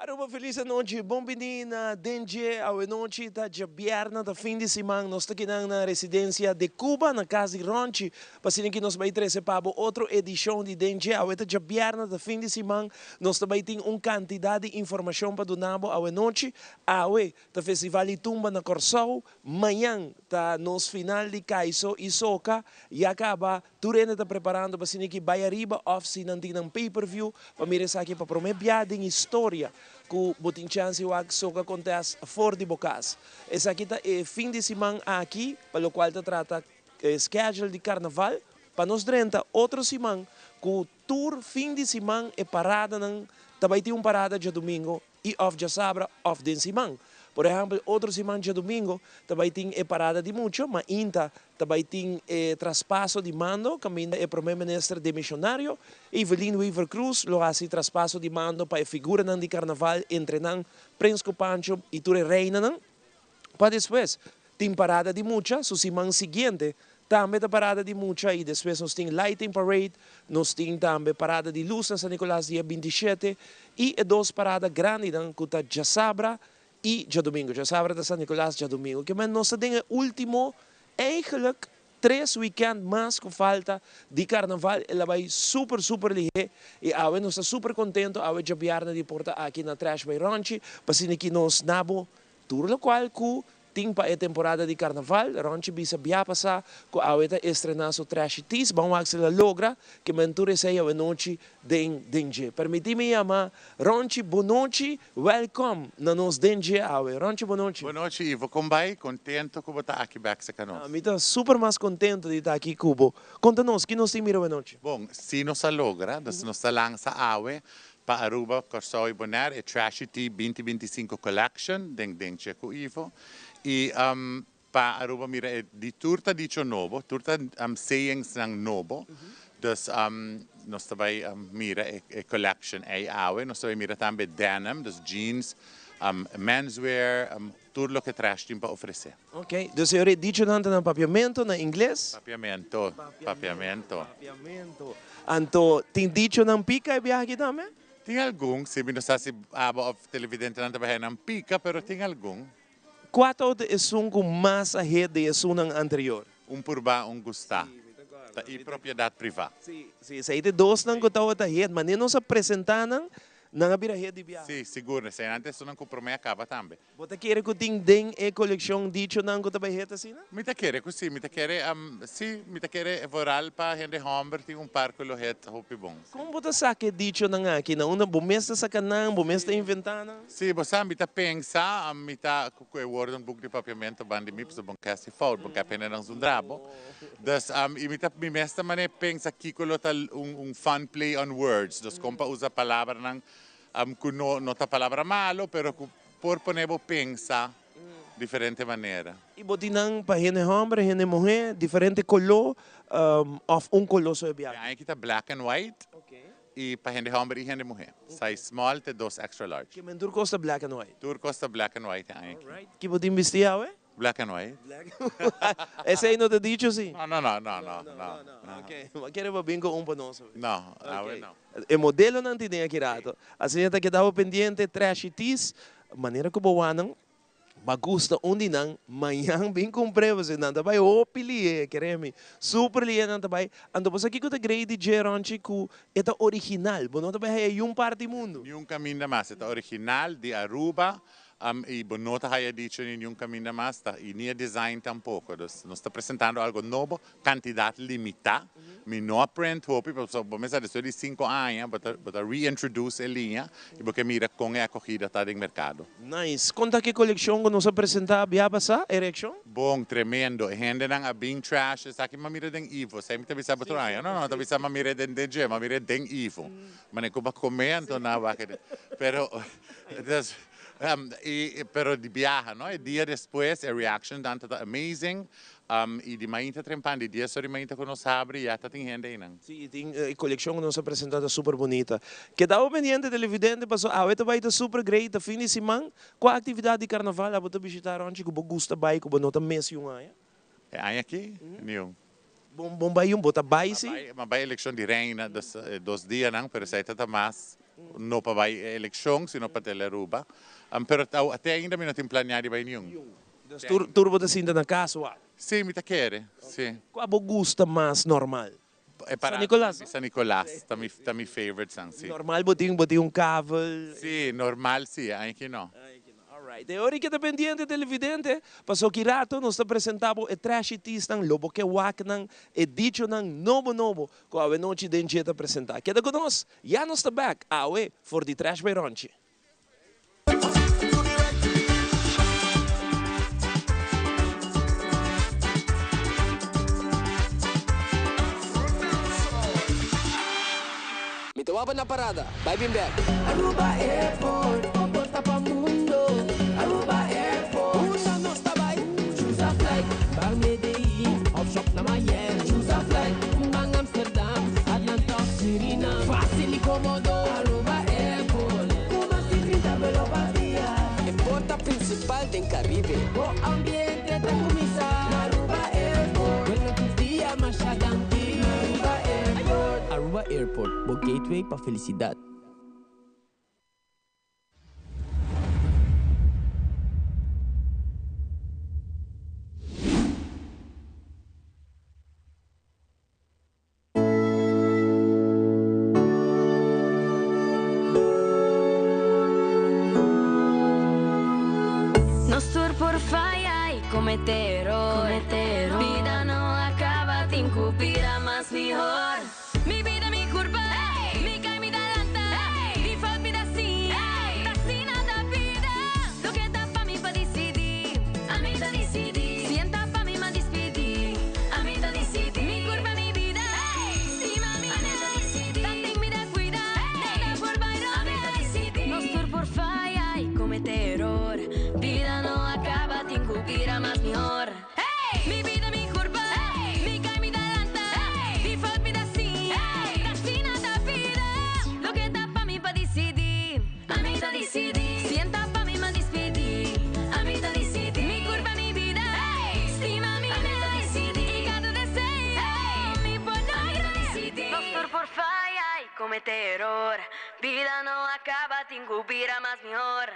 Aruba, feliz anochi, bon bini na Den Dje. Awe nochi ta djabièrnè, ta fin di siman. Nos ta kinan na residencia de Cuba, na cas di Ronchi, pa asina ki nos bay trece pa bo otro edicion di Den Dje. Awe ta djabièrnè, ta fin di siman. Nos ta bay tin un cantidad di informacion pa duna bo awe nochi. Awe ta Festival di Tumba na Corsou. Mañan ta nos final di Kaiso y Soca. Ya caba. Tur hende ta preparando pa asina ki bai ariba of si nan tin nan pay per view pa mira esaki pa prome bia den historia ku bo tin chance di wak soca contest for di bo cas. Esaki ta e fin di siman aki pa locual ta trata e schedule di carnaval pa nos drenta otro siman ku tur fin di siman e paradanan ta bai tin un parada djadumingo y of djasabra of den siman. Por ehempel, otro siman djadumingo ta bay tin e parada di mucho, mainta ta bay tin e traspaso di mando caminda e Prome Minister demisionario, Evelyn Wever-Croes lo haci traspaso di mando pa e figuranan di carnaval entre nan Prins cu Pancho y tur e reinanan. Pa despues tin parada di mucha, su siman siguiente tambe ta parada di mucha y despues nos tin lighting parade, nos tin tambe parada di luz na San Nicolas dia 27 y e dos parada grandinan cu ta djasabra y djadomingo. Djasabra ta San Nicolas, djadomingo. Ke men nos ta den e ultimo eigenlijk tres weekend mas cu falta di carnaval. El a bay super super lihe y awe nos ta super contento awe djabièrnè di por ta aki na Trash by Ronchi pa asina ki nos na bo Tur locual cu tin pa e temporada di carnaval, Ronchi bisa bia pasa cu awe ta estrena su Trashy Tees, ban wak si la logra ke men tur esey awe nochi den Den Dje. Permiti mi yama Ronchi, bonochi, welcome na nos Den Dje awe. Ronchi, bonochi. Bonochi Ivo, con bay? Contento cu bo ta aki bek cerca nos. Mi ta super mas contento di ta aki cu bo. Conta nos, ki nos tin mira awe nochi? Bon, si nos a logra, dus nos ta lansa awe Pa Aruba, Kòrsou i Bonaire e Trashy Tea 2025 Collection den Den Checo Ivo. I pa Aruba mira e di tur ta dicho nobo, tur ta sayingsnan nobo. Dus nos ta bai mira e collection ei awe. Nos ta bai mira tambe denim, dus jeans, menswear, tur loke Trash tin pa ofresé. Ok, dus e ora e dichonan ta na papiamento, na ingles? Papiamento, papiamento. Papiamento. Anto, tin dichonan pica e biaha aki tambe? Tin algun, si mi no sa si abo of televidentenan ta bay nan pica, pero tin algun. Cua ta ota esun cu mas a hit di esunnan anterior? Un purba, un gusta. Ta i propiedad priva. Si, si, esey ta e dosnan cu ta ota hit, manera nos a presenta nan, nan a bira hit di biaha. Si, sigur, eseynan ta esunnan cu prome a caba tambe. Bo ta kere ku tin den e kolekshon dichonan ku ta bai heta asina? Mi ta kere ku si. Mi ta kere, si, mi ta kere vooral pa hende hòmber tin un par ku lo het hopi bon. Kon bo ta saka e dichonan aki? Na unda bo mes ta saka nan? Bo mes ta inventá nan? Si, bo sa, mi ta pensa, mi ta ku e woordenboek di papiamentu ban di mi, pasobra bo no ke hasi fout, bo no ke ap hendenan zundra bo. Dus, i mi ta, mi mes ta manera pensa kiko lo ta un un fun play on words, dus kon pa usa palabranan ku no no ta palabra malo, pero ku Por pone bo pensa diferente manera. I bo tin nan pa hende homber, hende muhe, diferente kolo of un kolo so e biaha? E aña aki ta black and white i pa hende homber i hende muhe. Size small te dos extra large. Ke men tur kos ta black and white? Tur kos ta black and white e aña aki. Alright. Ki bo tin bisti awe? Black and white. Black and white. Esei no ta dicho si? No, no, no, no, no, no. Ok. Bo a kere bo bin ku un pa nos awe? No, awe no. E modelonan tin den aki rato. Asina ta keda bo pendiente, Trashy Tees, manera ku bo wak nan, bo a gusta un di nan, mañan bin kumpr'é pasobra nan ta bai hopi lihe, kere mi. Super lihe nan ta bai. Anto bo sa kiko ta grei di dje, Ronchi? Ku e ta original. Bo no ta bai haya yun parti mundu. Niun kaminda mas. E ta original di Aruba. I bo no ta haya dicho ni niun kaminda mas ta i ni e design tampoko. Dus nos ta presentando algo nobo, kantidat limitá. Mi no a print hopi pasobra bo mester despues di sinku aña bo ta bo ta reintroduce e liña i bo ke mira kon e akogida ta den merkado. Nice. Kon ta ki kolekshon ku nos a presentá bia pasá? E reakshon? Bon, tremendo. E hendenan a bin trash esaki m'a mira den Ivo. Esei mi ta bisa bo tur aña. No, no, ta bisa m'a mira den den dje, m'a mira den Ivo. Mane ku bo a kome anto nan a wak den. Pero dus y pero di biaha no e dia despues e reaction nan ta amazing y di mainta trempan di dies ora di mainta cu nos habri ya ta tin hende eynan. Si y tin e coleccion cu nos a presenta ta super bunita. Keda bo pendiente televidente paso awe ta bay ta super great ta fin di siman. Cua actividad di carnaval abo ta bishita Ronchi cu bo gusta bay cu bo no ta mis yun aña? E aña aki? Niun. Bon bon bay yun bo ta bay si? Ma bay eleccion di reina dos dianan pero esey ta ta mas. No pa bai eleccion, sino pa Telearuba. Pero te ainda mi no tin planea di bai niun. Dus tur tur bo ta sinta na cas wak? Si, mi ta kere, si. Cua bo gusta mas normal? E parada San Nicolas, no? San Nicolas ta mi ta mi favorite san, si. Normal bo tin bo tin un kavel? Si, normal si, ainki no. Alright, e ora ki ta pendiente televidente, paso ki rato nos ta presenta bo e trashy teasnan, lo bo ke wak nan, e dichonan nobo nobo ku awe nochi den dje ta presenta. Keda ku nos, ya nos ta back awe for di Trash by Ronchi. Mi ta wak na parada, bai bin bek. Aruba Airport, bo porta pa mundo. Aruba Airport, unda nos ta bai? Choose a flight, ban Medellin of shop na Miami. Choose a flight, ban Amsterdam, Atlanta of Suriname. Facil y comodo, Aruba Airport, cu mas di 30 vuelo pa dia. E porta principal den Caribe. Bo ambiente ta cuminsa na Aruba Airport. Bueno tur dia masha danki na Aruba Airport. Aruba Airport, bo gateway pa felicidad. Nos tur por faya y comete eror. Bida no a caba, tin cu bira mas mihor. Mi bida mi curpa, mi cay mi ta lanta, di fout mi ta siña, ta asina ta bida. Loke ta pa mi pa dicidi, ami ta dicidi. Sienta pa mi ma dispidi, ami ta dicidi. Mi curpa mi bida, stima mi mes, tanten mi ta cuida, nada por bay robes. Nos tur por faya y comete eror, bida no a caba, tin cu bira mas mihor. Mi bida mi curpa, mi cay mi ta lanta, di fout mi ta siña, ta asina ta bida. Loke ta pa mi pa dicidi, ami ta dicidi. Sienta pa mi ma dispidi, ami ta dicidi. Mi curpa mi bida, stima mi mes, y cada deseo mi por logra. Nos tur por faya y comete eror, bida no a caba, tin cu bira mas mihor.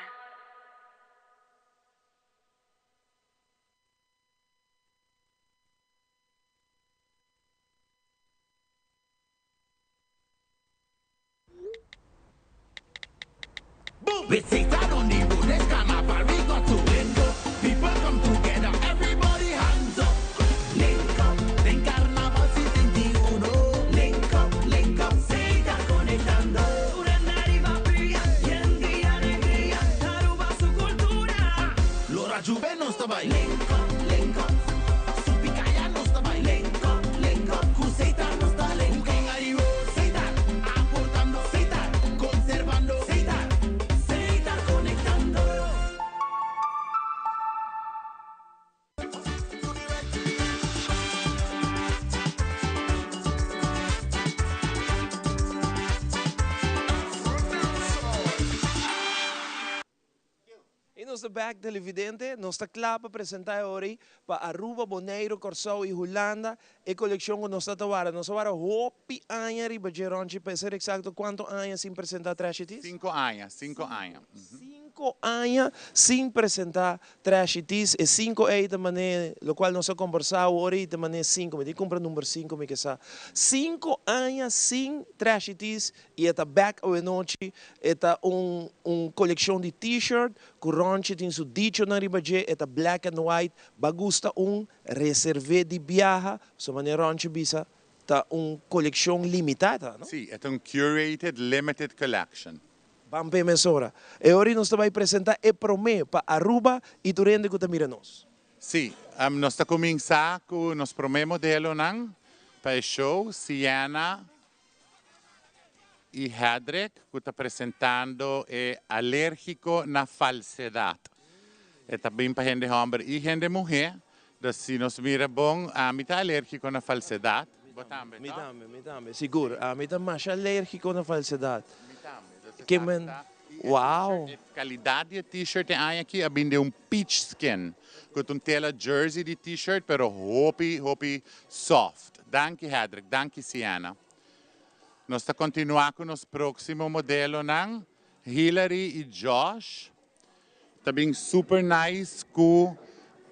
Y nos ta bek televidente, nos ta cla pa presenta e ora ey pa Aruba, Boneiru, Corsou y Hulanda e coleccion cu nos ta ta wara. Nos a wara hopi aña riba dje Ronchi, pa ser exacto cuanto aña sin presenta Trashy Tees? Cinco aña, cinco aña. Cinco aña sin presenta Trashy Tees, e cinco ey ta mane locual nos a combersa awor ey ta mane cinco, mi tin cumpra number cinco mi ke sa. Cinco aña sin Trashy Tees y e ta bek awenochi, e ta un un coleccion di T-shirt cu Ronchi tin su dichonan riba dje, e ta black and white, ba gusta un, reserve di biaha, so mane Ronchi bisa ta un coleccion limita e ta, no? Si, e ta un curated limited collection. Ban p'e mesora. E ora nos ta bai presenta e prome pa Aruba y tur hende cu ta mira nos. Si, nos ta cuminsa cu nos prome modelonan pa e show, Sienna y Hedrick, cu ta presentando e Alergico na Falsedad. E ta bin pa hende homber y hende muhe. Dus si nos mira bon, ami ta alergico na falsedad. Bo tambe, Mi to? tambe, mi tambe, sigur. Ami ta masha alergico na falsedad. Mi tambe. Dus Ke esaki men, ta. Y e wow! t-shirt, e calidad di e t-shirt e aña aki a bin den un peach skin, cu ta un tela jersey di t-shirt, pero hopi, hopi soft. Danki Hedrick, danki Sienna. Nos ta continua cu nos proximo modelonan, Hillary y Josh. Ta bin super nice cu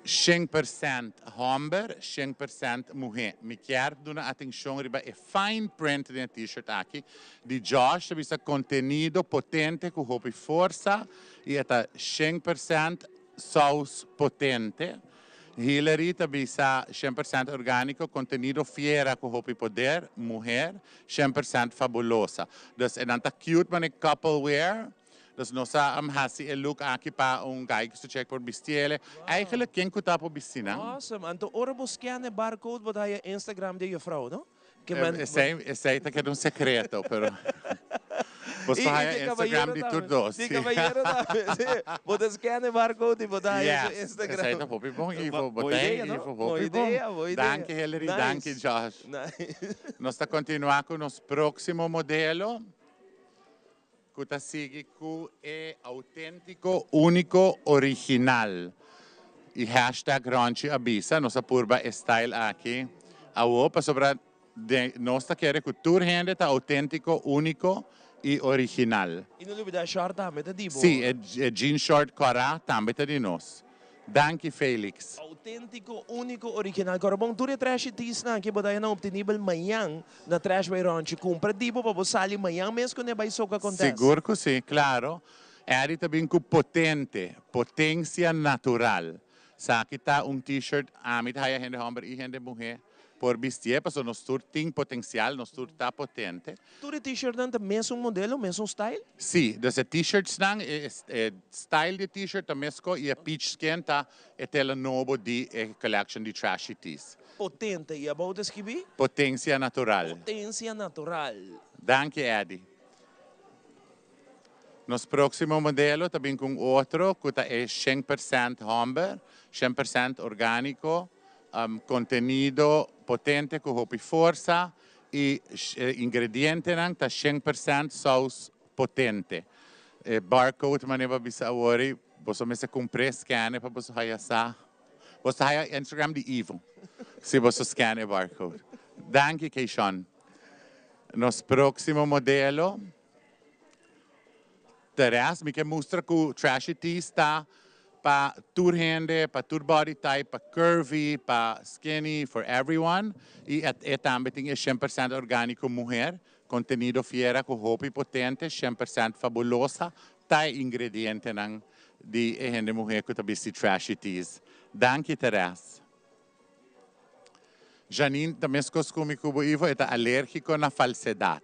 100% homber, 100% muher. Mi kier duna atencion riba e fine print di e t-shirt aki. Di Josh, ta bisa contenido potente cu hopi forsa y ta 100% saus potente. Hillary ta bisa 100% organico, contenido fiera cu hopi poder, muher, 100% fabulosa. Dus e nan ta cute man couple wear. Dus nos a hasi e look aki pa un guy cu check por bistiele. Eigenlijk ken cu ta por bisti nan? Awesome. Anto ora bo scan e barcode, bo ta haya Instagram di juffrouw, no? Cu men Esey ta keda un secreto, pero bo E haya di Instagram caballero di tambe. tur dos. Di caballero tambe, si. Bo ta scan e barcode y bo ta haya su Instagram. Esey ta hopi bon, Ivo. Boa Bo ta idea, no? Ivo, Boa hopi bon. idea, boa idea. Danki, Hillary. Nice. Danki, Josh. Nice. Nos ta continua cu nos proximo modelo, cu ta sigui cu e autentico, unico, original. Y #RonchiABisa, nos a purba style aki. Awo, pasobra nos ta kere cu tur hende ta autentico, unico y original. Y no lubida short tambe, ta di bo. Si, e jean short cora tambe ta di nos. Danki, Felix. Autentico, unico, original. Awor bon, tur e trash tees nan aki bo ta haya obtenibel mañan na Trash by Ronchi. Cumpra di bo pa bo sali mañan mes cu bay soca contest. Sigur cu si, claro. Eri tambe cu potente, potencia natural. Esaki ta un t-shirt, ami ta haya hende homber y hende muher por bisti, paso nos tur tin potencial, nos tur ta potente. Tur e t-shirt nan ta mesun modelo, mesun style? Si, dus e t-shirts nan, e style di t-shirt ta mescos y e peach skin ta e tela nobo di e collection di Trashy Tees. Potente, y abou ta skirbi? Potencia natural. Potencia natural. Danki, Eddie. Nos proximo modelo tambe cu otro, cu ta 100% homber, 100% organico, contenido potente cu hopi forsa y ingredientenan ta 100% saus potente. E barcode manera bisa awor, bo mester cumpra scan pa bo haya sa. Bo haya Instagram di Ivo. Si bo scan e barcode. Danki, Keishon. Nos proximo modelo, Teres, mi kier mustra cu Trashy Tees ta pa tur hende, pa tur body type, pa curvy, pa skinny, for everyone. Y tambe tin 100% organico muher, contenido fiera cu hopi potente, 100% fabulosa, ta ingredientenan di hende muher cu ta bisti Trashy Tees. Danki, Teres. Janine, tambe cu mi cu Ivo, ta alergico na falsedad.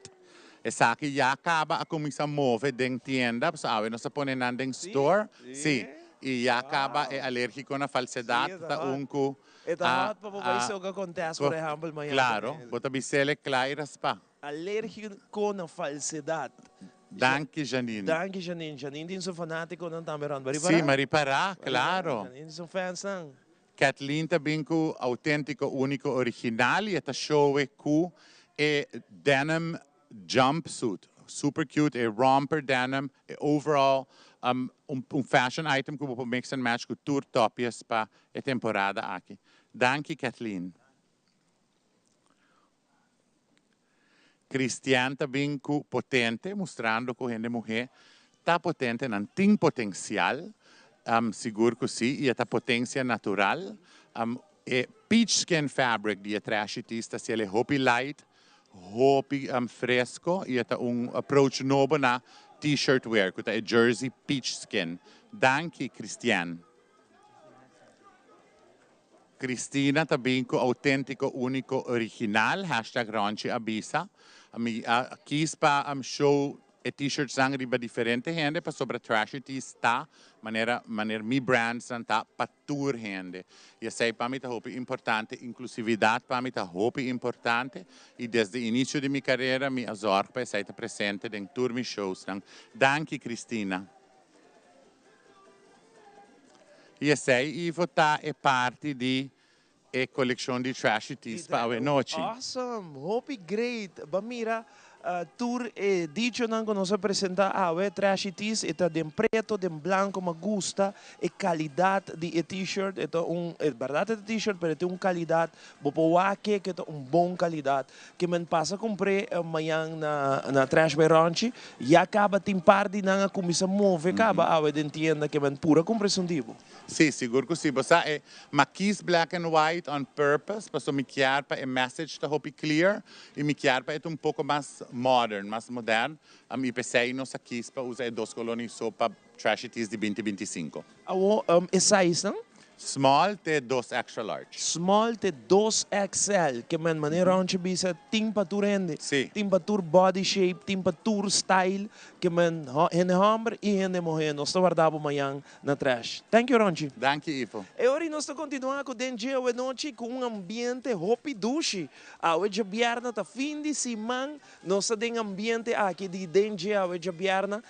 Esaki ya caba a cuminsa move den tienda, so awe nos a pone nan den store. Si. Y ya caba e alergico na falsedad, ta un cu E ta hot pa bay soca contest, por ehempel, mañan. Claro, bo ta bisele cla y raspa. Alergico na falsedad. Danki, Janine. Danki, Janine. Janine tin su fanaticonan tambe rond. Si, Maripara, claro. Janine su fans nan. Kathleen tambe cu autentico, unico, original y ta show cu e denim jumpsuit. Super cute, e romper denim, e overall un fashion item cu bo mix and match cu tur topjes pa e temporada aki. Danki, Kathleen. Cristian tambe cu potente, mustrando cu hende muher ta potente, nan tin potencial, sigur cu si, y ta potencia natural. E peach skin fabric di Trashy Tees ta e hopi light, hopi fresco, y ta un approach nobo na t-shirt wear, cu ta e jersey peach skin. Danki, Cristian. Cristina tambe cu autentico, unico, original, #RonchiABisa. Ami kies pa show e t-shirts nan riba diferente hende, pasobra Trashy Tees ta manera mi brands nan ta pa tur hende. Y esey pa mi ta hopi importante, inclusividad pa mi ta hopi importante y desde inicio di mi carera mi a zorg pa esey ta presente den tur mi shows nan. Danki, Cristina. Y esey Ivo ta e parti di e coleccion di Trashy Tees pa awe nochi. Awesome, hopi great. Ba mira, Tur e dichonan ku nos a presentá awe, Trashy Tees, e ta den preto, den blanko, mi a gusta e kalidat di e T-shirt, e ta un, e bèrdat e ta T-shirt, pero e tin un kalidat, bo por wak ke ta un bon kalidat. Ke men pasa kumpr'é mañan na na Trash by Ronchi, ya kaba tin par di nan a kuminsá move kaba awe den tienda ke men pura kumpra esun di bo. Sí, sigur ku sí. Bo sa e makis black and white on purpose, pasobra mi kier pa e message ta hopi clear. I mi kier pa e ta un poko mas modern, mas modern, i p'esei nos a kis pa usa e dos kolornan so pa Trashy Tees di binti binti i sinku. Awor e sizenan? Small te dos extra large. Small te dos XL, ke men manera Ronchi bisa tin pa tur hende. Sí. Tin pa tur body shape, tin pa tur style, ke men hende homber i hende muher. Nos ta warda bo mañan na Trash. Thank you Ronchi. Danki Ivo. E ora nos ta kontinuá ku Den Dje Awenochi ku un ambiente hopi dushi. Awe djabièrnè ta fin di siman, nos ta den ambiente aki di den dje awe djabièrnè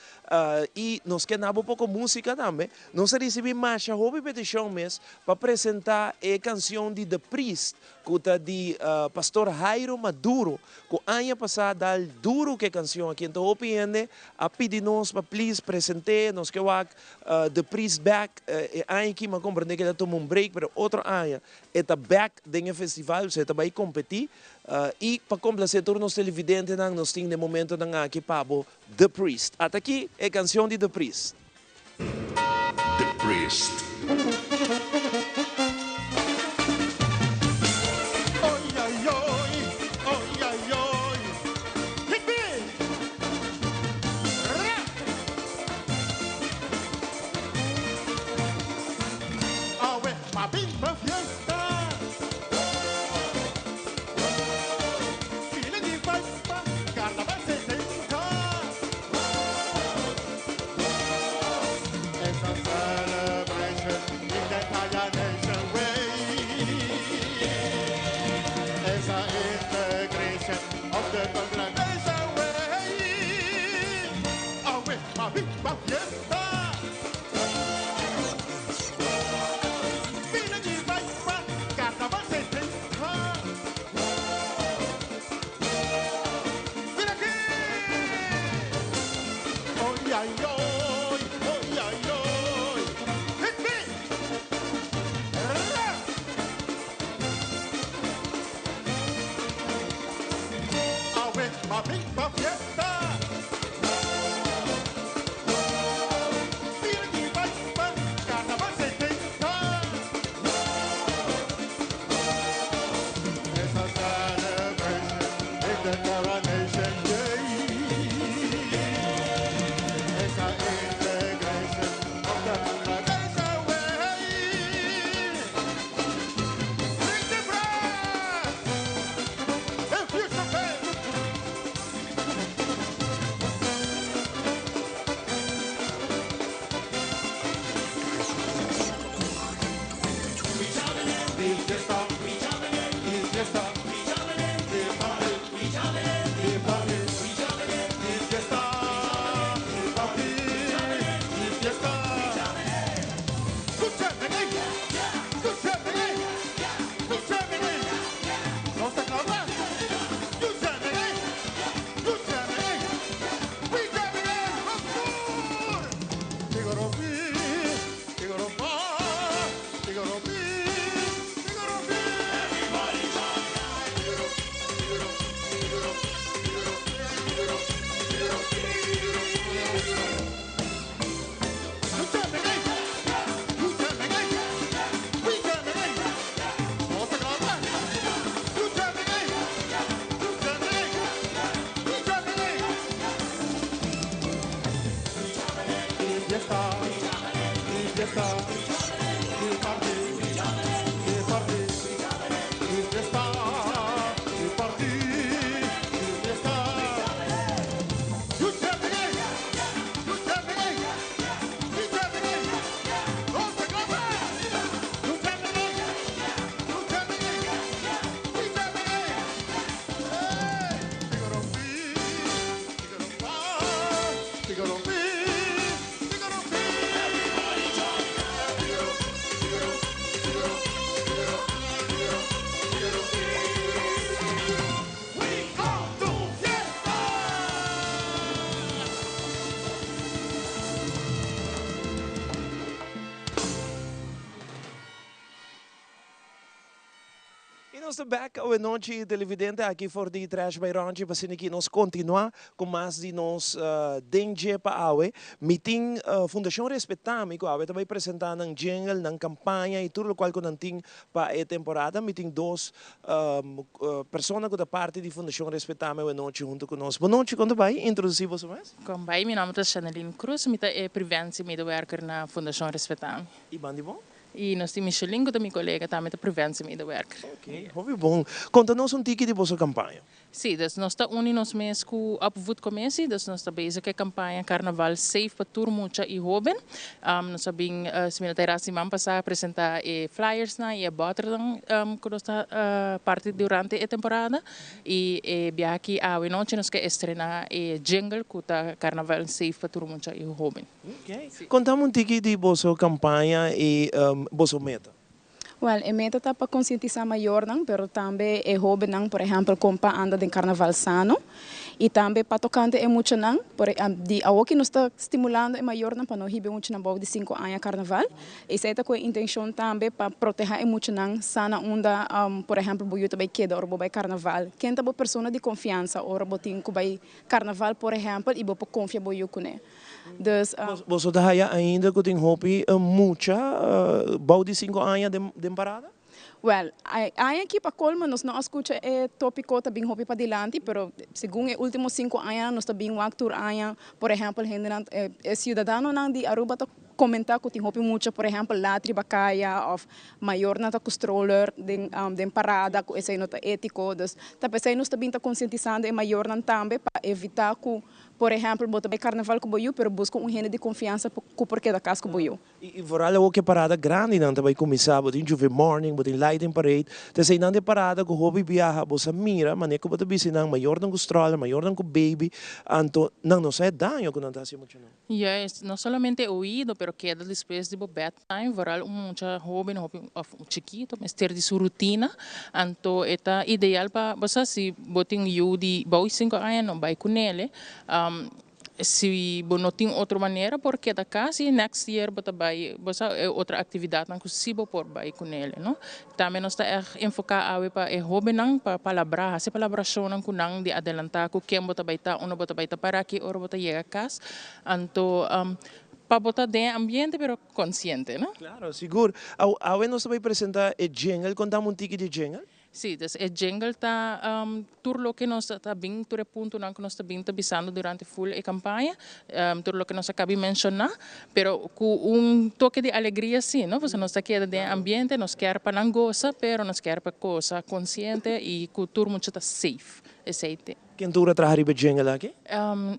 i nos ke na bo poko músika tambe. Nos a risibí masha hopi petishon mes pa presentá e kansion di The Priest ku ta di Pastor Jairo Maduro ku aña pasá dal duru ku e kansion aki. Enton hopi hende a pidi nos pa please present'é, nos ke wak The Priest bèk. E aña aki mi a komprendé ku el a tuma un break pero otro aña E ta bek den e festival, so e ta bai kompetí. I pa komplasé tur nos televidentenan nos tin den momentonan aki pa bo The Priest. Ata aki e kansion di The Priest. The Priest. Pa bin pa fiesta. Feeling di vibe pa Carnaval 70. It's a celebration in the entire nation way. It's a integration of the congregation way. Awe pa bin pa fiesta. nos ta bek awe nochi televidente aki for di Trash by Ronchi pa asina ki nos continua cu mas di nos den dje pa awe. Mi tin Fundacion Respetami cu awe ta bay presenta nan jingle, nan campaña y tur locual cu nan tin pa e temporada. Mi tin dos persona cu ta parti di Fundacion Respetami awe nochi hunto cu nos. Bon nochi, con ta bay? Introduci boso mes. Con bay, mi nomber ta Shaneline Cruz, mi ta e preventie medewerker na Fundacion Respetami. Y bandi bo? Y nos tin Micheline cu ta mi colega tambe ta preventiemedewerker. Ok, hopi bon. Conta nos un tiki di boso campaña. Si, dus nos ta uni nos mes cu Opvoedcommissie, dus nos ta bezig cu e campaña Carnaval Safe pa tur mucha y hoben. Nos a bin, si mi no ta era, siman pasa a presenta e flyersnan y e botternan cu nos ta parti durante e temporada. Y e biaha aki awe nochi nos ke estrena e jingle cu ta Carnaval Safe pa tur mucha y hoben. Ok. Contame un tiki di boso campaña y boso meta. Wel, e meta ta pa concientisa mayornan, pero tambe e hobennan, por ehempel, con pa anda den carnaval sano. Y tambe pa tocante e muchanan, por di awoki nos ta stimulando e mayornan pa no hiba e muchanan bou di cinco aña carnaval. Esey ta cu e intencion tambe pa proteha e muchanan sana unda, por ehempel, bo yu ta bay keda ora bo bay carnaval. Ken ta bo persona di confiansa ora bo tin cu bay carnaval, por ehempel, y bo por confia bo yu cune. Dus. Boso ta haya ainda cu tin hopi mucha bou di cinco aña den parada? Wel, aña aki pa colmo nos no a scucha e topico ta bin hopi padilanti, pero segun e ultimo cinco añanan nos ta bin wak tur aña, por ehempel hendenan, e ciudadanonan di Aruba ta comenta cu tin hopi mucha, por ehempel lat riba caya of mayornan ta cu stroller den den parada cu esey no ta etico. Dus ta pesey nos ta bin ta concientisando e mayornan tambe pa evita cu Por ehèmpel, bo ta bai karnaval ku bo yu, pero buska un hende di konfiansa ku por keda kas ku bo yu. I vooral awor ku e parada grandinan ta bai kuminsá, bo tin Juve Morning, bo tin Lighting Parade, ta eseinan di e parada ku hopi biaha bo sa mira manera ku bo ta bisti nan, mayornan ku stroller, mayornan ku baby, anto nan no sa e daño ku nan ta hasi muchanan. Juist, no solamente e oido, pero keda despues di bo bedtime, vooral un mucha hoben hopi of chikito mester di su rutina, anto e ta ideal pa bo sa si bo tin yu di bou sinku aña no bai kunele, si bo no tin otro manera por keda kas y next year bo ta bai bo sa e otro actividadnan ku si bo por bai kunele no. Tambe nos ta ègt enfoká awe pa e hóbennan pa palabrá, hasi palabrashonnan ku nan di adelantá ku ken bo ta bai ta, unda bo ta bai ta pará, ki ora bo ta yega kas. Anto pa bo ta den e ambiente pero konsiente, no? Klaro, sigur. Awe nos ta bai presentá e jingle. Kontami un tiki di e jingle. Sí, dus e jingle ta tur loke nos ta bin, tur e puntonan ku nos ta bin ta bisando durante ful e kampaña, tur loke nos a kabi menshoná, pero ku un toke di alegria sí, no? Pasobra nos ta keda den e ambiente, nos kier pa nan gosa, pero nos kier pa gosa konsiente i ku tur mucha ta safe, esei te. Ken tur a traha riba e jingle aki?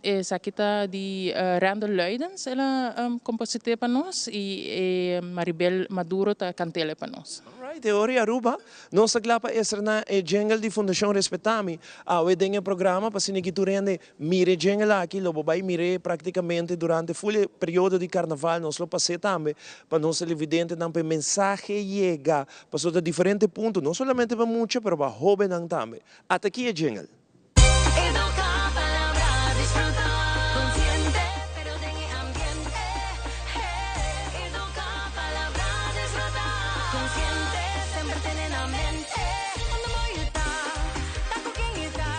Esaki ta di Randall Luidens, el a komposit'é pa nos i Maribel Maduro ta kant'el pa nos. Alright, e ora i Aruba, nos ta kla pa estrená e jingle di Fundashon Respetami awe den e programa pa asina ki tur hende mira e jingle aki, lo bo bai mir'é praktikamente durante ful e periodo di karnaval, nos lo pas'é tambe pa nos televidentenan pa e mensahe yega pasobra ta diferente punto, no solamente pa mucha pero pa hóbennan tambe. Ata aki e jingle. Educa, palabra, disfruta, consciente, pero den e ambiente. Hey, educa, palabra, disfruta, consciente, semper tene na mente. Unda bo yu ta, ta cu ken e ta,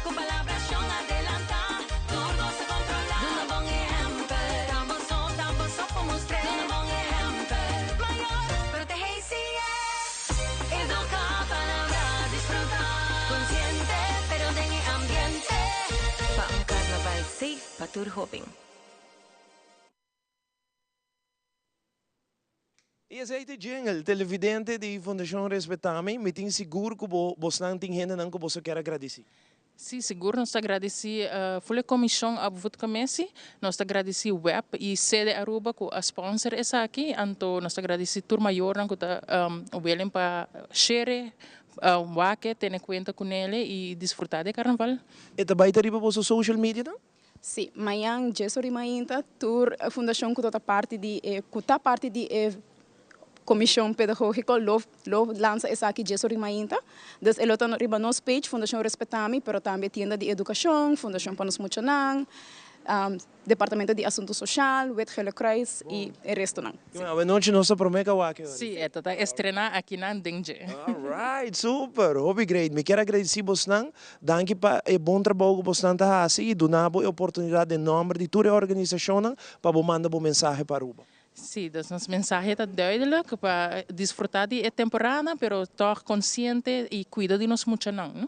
cu palabracion adelanta, tur cos ta controla. Duna bon ehempel, ta bo so, ta bo so por mustr'é. Duna bon ehempel, mayor, protege y siñ'é. Educa, palabra, disfruta, consciente, pero den e ambiente. Pa un carnaval safe pa tur hoben. Y esey ta e jingle, televidente di Fundacion Respetami, mi tin sigur cu bo bosnan tin hendenan cu boso kier a gradici. Sí, sigur nos ta gradisí ful e komishon Opvoedcommissie, nos ta gradisí web i Sede Aruba ku a sponsor esaki, anto nos ta gradisí tur mayornan ku ta willing pa shere, wak, tene kuenta ku nele i disfrutá di e karnaval. E ta bai ta riba boso social medianan? Sí, mañan djes ora di mainta tur fundashon ku ta parti di e ku ta parti di e Komishon Pedagógiko lo lo lansa esaki djes ora di mainta. Dus e lo ta riba nos page, Fundashon Respetami, pero tambe Tienda di Edukashon, Fundashon pa nos Muchanan. Departamento di Asunto Social, Wit Gele Kruis y e restonan. Awe nochi nos ta prome ka wak e ora. Sí, e ta ta estrena akinan den dje. Alright, super, hopi great. Mi kier agradeci bosnan, danki pa e bon trabou ku bosnan ta hasi y duna bo e oportunidad den nomber di tur e organisacionnan pa bo manda bo mensahe pa Aruba. Sí, dus nos mensahe ta duidelijk pa disfruta di e temporada, pero toch consciente y cuida di nos muchanan, no?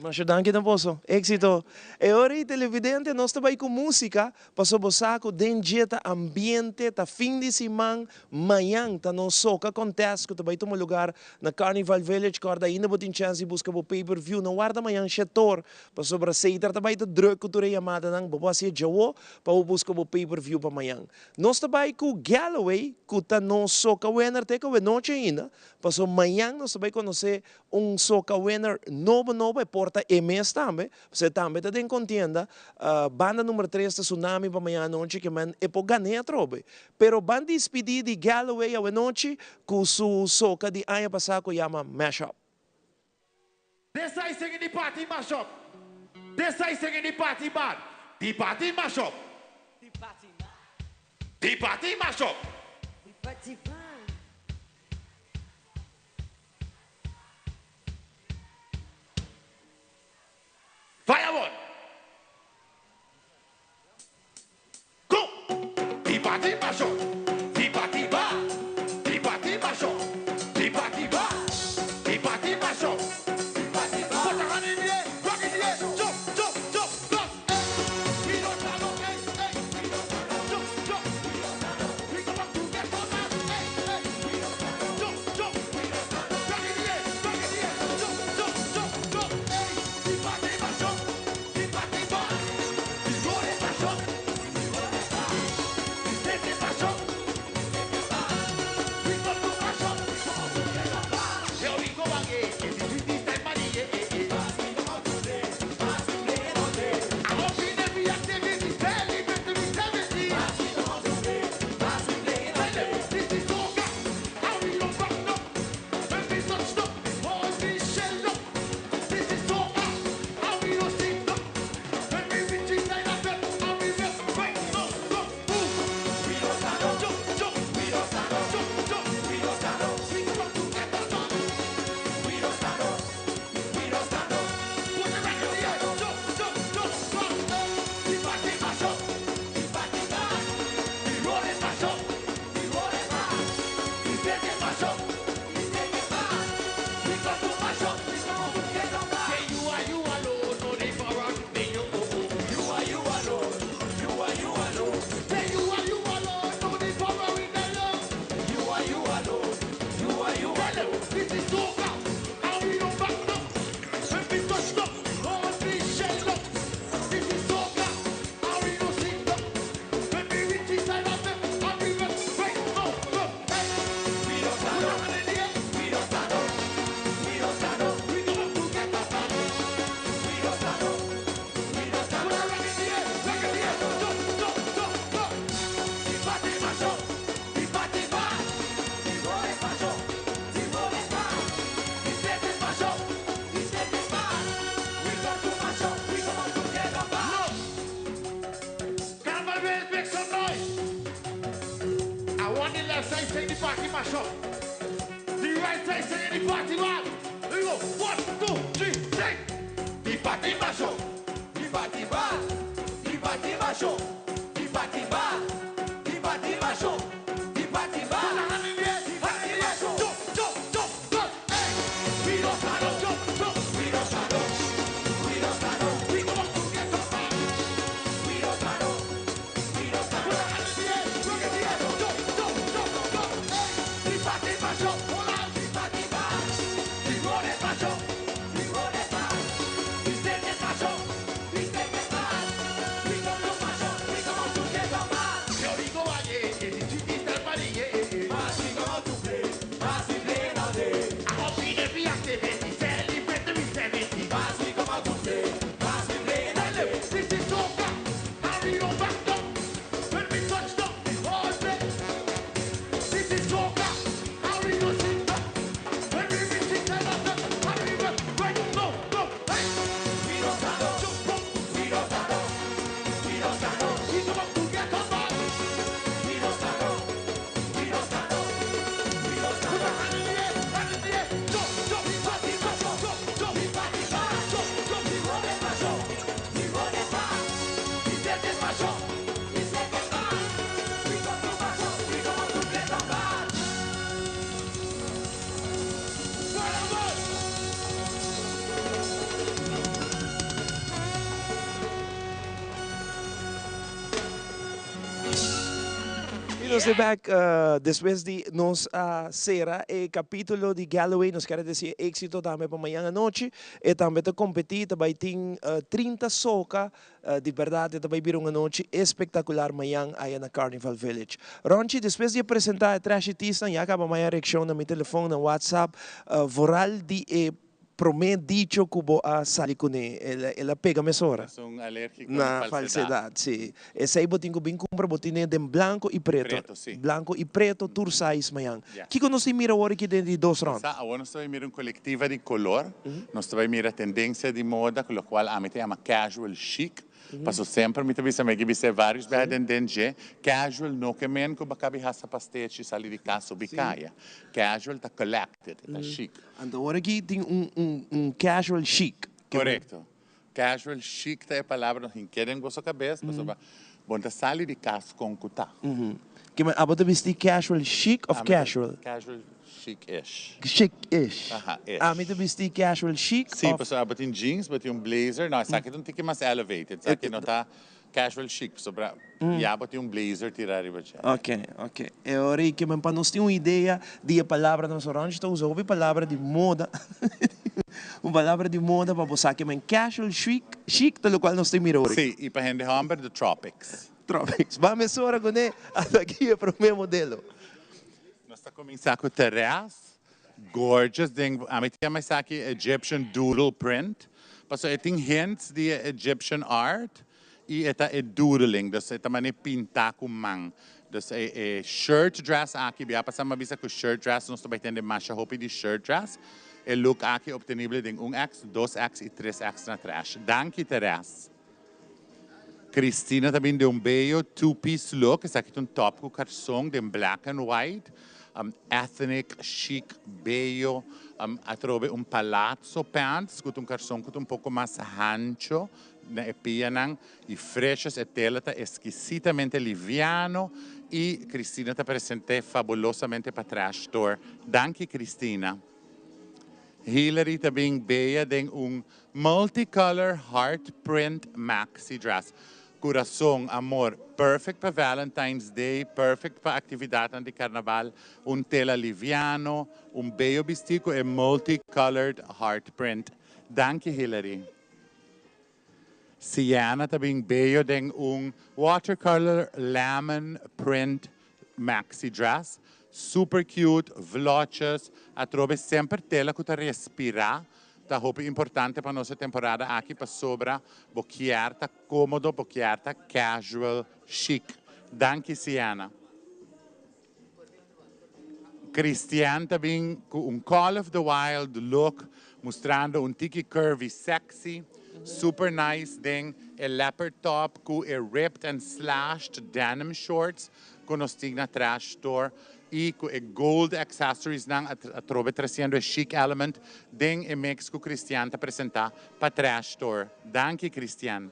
Masha danki na boso. Éxito. E ora ei televidente nos ta bai ku músika, paso bo sa ku den dje ta ambiente, ta fin di siman, mañan ta nos soca contest ku ta bai tuma lugar na Carnival Village. Kòrda ainda bo tin chèns di buska bo pay per view. No warda mañan shetor, pasobra Seitar ta bai ta drùk ku tur e yamadanan. Bo por hasi e djawo pa bo buska bo pay per view pa mañan. Nos ta bai ku Galloway ku ta nos soca winner te ku awenochi ainda, paso mañan nos ta bai konosé Un soca winner nobo nobo e por ta e mes tambe, pasobra e tambe ta den contienda. Banda number tres ta Tsunami pa mañana anochi ke men e por gan'é atrobe. Pero ban dispidi di Galloway awenochi cu su soca di aña pasa cu yama Mash Up. This I sing in the party mash up. This I sing in the party bad. The party mash up. The party mash up. The party bad. Fire one. Go! The party mash up. The party bad. The party mash up. The party bad. The party mash up. The party bad. Put a hand in the air. Rock in the air. Jump, jump, jump, jump. Hey. We don't stand up. Hey, hey. We don't stand up. Jump, jump. We don't stand up. We come up to get on that. Hey, hey. We don't stand up. Jump, jump. We don't stand up. Rock in the air. Rock in the air. Jump, jump, jump, jump. Hey. The party mash up. The party bad. The road is mash up. The road is bad. The state is mash up. The state is bad. We come to mash up. We come up to get on bad. Here we go again. It is with this time, money. Yeah, yeah, yeah. We come out today. I hope in every activity, celebrate to be 70. We come out today. Tell them this is soca. And we don't back up. When we touch up, all we shell up. This is soca. And we don't sit up. When we reach inside a bed, and we rest right now. Go, move. We don't stand up. Jump, jump. We don't stand up. Jump, jump. We don't stand up. We come out to get us on. We don't stand up. We don't stand up. Put the record in the air. Jump, jump, jump, jump. The party mash up. The party bad. The road is mash up. The road is bad. The state is mash up. The state is bad. We come to mash up. We come to get on bad. Say you are you alone. No need for rock. Me you oh oh. You are you alone. You are you alone. Say you are you alone. No need for rock with the love. You are you alone. You are you alone. This is soca. And we don't back up. When we touch up, all we shell up. This is soca. And we don't sit up. When we reach inside of them, and we rest right now. Go, hey. We don't stand up. We don't stand up. We don't stand up. We come up to get us up. We don't stand up. We don't stand up. Put a rock in the air. Rock in the air. Jump, jump, jump, jump. The party mash up. The party bad. The road is mash up. The road is bad. The state is mash up. The state is bad. We got to mash up. We come up to get up bad. Carnival Village, make some noise. I want the left side saying the party mash up. The right side saying the party bad. Here we go. 1, 2, 3, sing. The party mash up. The party bad. The party mash up. The party bad. The party mash up. The party bad. Put a hand in the air. Hand in the air. Jump, jump, jump, jump. Hey. We don't stand up. Jump, jump. We don't stand up. We don't stand up. We come up to get up bad. We don't stand up. We don't stand up. Put a hand in the air. Rock in the air. Jump, jump, jump, jump. Hey. The party mash up. Hold on. The party bad. The road is mash up. The road is bad. The state is mash up. The state is bad. We come to mash up. We Nos ta back despues di nos a cera e capitulo di Galloway. Nos kier a decia exito tambe pa mañan anochi. E tambe ta competi, ta bay tin 30 soca. Di berdad e ta bay bira un anochi espectacular mañan aya na Carnival Village. Ronchi, despues di a presenta e Trashy Teesnan, ya caba maya reaccion na mi telefon, na WhatsApp, vooral di e Promé dicho ku bo a sali kuné, el a pega mesora. Esun alérgiko na Na falsedad. Sí. Esei bo tin ku bin kumpra, bo tin'é den blanko i preto. Preto, sí. Blanko i preto, tur size mañan. Ya. Kiko nos tin mira awor aki den di dos rònt? Sa, awor nos ta bai mira un kolektiva di kolor. Nos ta bai mira tendensia di moda, ku lokual ami ta yama casual chic. Paso semper mi ta bisa, mi a bisa e varios biaha den den dje, casual no ke men ku bo a kabi hasa pastechi sali di kas subi kaya. Casual ta collected, e ta chic. Anto awor aki tin un un un casual chic. Korekto. Casual chic ta e palabra nos tin keda den boso kabes pasobra bo no ta sali di kas kon ku ta. Ke men abo ta bisti casual chic of casual? Casual chic-ish. Chic-ish. Aha, ish. Ami ta bisti casual chic Sí, of. pasobra abo tin jeans, bo tin un blazer. No, esaki ta un tiki mas elevated. Esaki no ta casual chic, pasobra ya bo tin un blazer tira riba dje. Ok, ok. E ora ei ke men pa nos tin un idea di e palabranan. So Ronchi ta usa hopi palabra di moda. Un palabra di moda pa bo sa ke men casual chic, chic ta lokual nos ta mira ora ei. Sí, i pa hende hòmber the tropics. Tropics. Ban mesora kuné ata aki e promé modelo. Nos ta kuminsá ku Therese, gorgeous den, ami ta yama esaki Egyptian doodle print, pasobra e tin hints di e Egyptian art i e ta e doodling, dus e ta manera pintá ku man. Dus e e shirt dress aki, bia pasá mi a bisa ku shirt dress nos ta bai tende masha hopi di shirt dress, e look aki obtenible den un X, dos X i tres X na trash. Danki Therese. Cristina ta bin den un beyo two piece look, esaki ta un top cu carson den black and white, ethnic chic beyo, atrobe un palazzo pants cu ta un carson cu ta un poco mas hancho na e pianan y freshes, e tela ta exquisitamente liviano y Cristina ta presente fabulosamente pa Trash Store. Danki Cristina. Hillary ta bin beya den un multicolor heart print maxi dress. Curason, amor, perfect pa Valentine's Day, perfect pa actividadnan di carnaval, un tela liviano, un beyo bisti cu e multicolored heart print. Danki Hillary. Sienna ta bin beyo den un watercolor lemon print maxi dress, super cute, vlotjes, atrobe semper tela cu ta respira, ta hopi importante pa nos e temporada aki pasobra bo kier ta comodo, bo kier ta casual chic. Danki Sienna. Cristian ta bin cu un Call of the Wild look mustrando un tiki curvy sexy, super nice den e leopard top cu e ripped and slashed denim shorts cu nos tin na Trash Store y cu e gold accessories nan atrobe treciendo e chic element den e mix cu Cristian ta presenta pa Trash Store. Danki Cristian.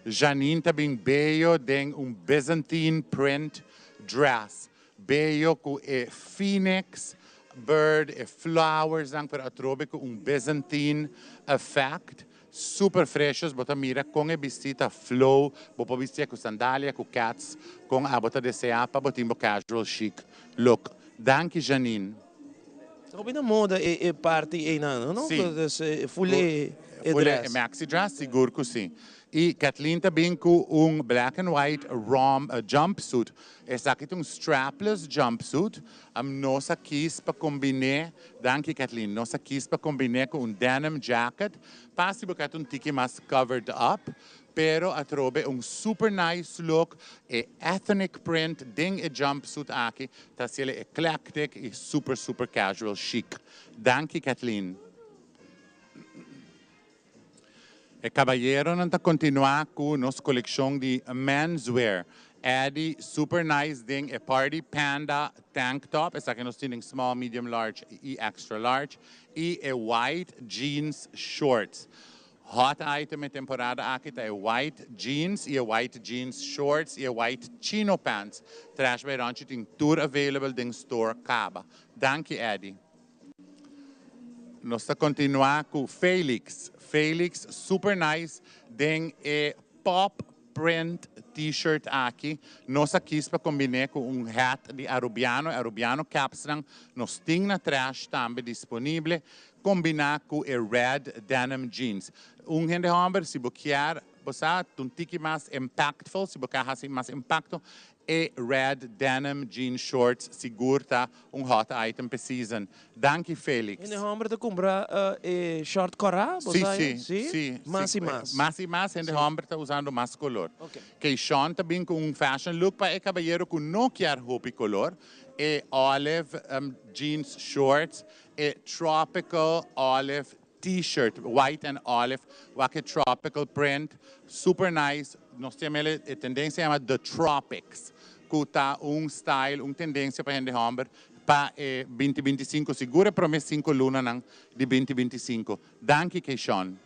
Janine ta bin beyo den un Byzantine print dress beyo cu e phoenix bird, e flowersnan pero atrobe cu un Byzantine effect. Super freshos, bo ta mira con e bisti ta flow, bo por bisti'e cu sandalia, cu cats, con abo ta desea pa bo tin bo casual chic look. Danki Janine. Hopi na moda e parti eynan, no? Si. Dus full e Full e dress. maxi dress, sigur cu si. Y Kathleen ta bin cu un black and white rom jumpsuit. Esaki ta un strapless jumpsuit. Nos a kies pa combine, danki Kathleen, nos a kies pa combine cu un denim jacket. Pa si bo ket un tiki mas covered up, pero atrobe un super nice look. E ethnic print den e jumpsuit aki ta haciele eclectic y super super casual chic. Danki Kathleen. E caballeronan ta continua cu nos coleccion di menswear. Eddie super nice den e Party Panda tank top, esaki nos tin den small, medium, large y extra large, y e white jeans shorts. Hot item e temporada aki ta e white jeans y e white jeans shorts y e white chino pants. Trash by Ronchi tin tur available den store caba. Danki Eddie. Nos ta continua cu Felix. Felix super nice den e pop. print t-shirt aki, nos a kies pa combine cu un hat di Arubiano, e Arubiano caps nan nos tin na Trash tambe disponible, combina cu e red denim jeans. Un hende homber, si bo kier, bo sa, un tiki mas impactful, si bo kier haci mas impacto, e red denim jean shorts sigur ta un hot item p'e season. Danki Felix. Hende homber ta cumpra e short cora, bo Si, sa? si, Si? si, Mas si. y mas. Mas y mas hende homber ta usando mas color. Ok. Keyshawn ta bin cu un fashion look pa e cabayero cu no kier hopi color. E olive jeans shorts, e tropical olive T-shirt, white and olive, wak e tropical print, super nice, nos tin mele e tendencia yama the tropics, cu ta un style, un tendencia pa hende homber pa e binti binti sinku, sigur e prome sinku lunanan di binti binti sinku. Danki Keishon.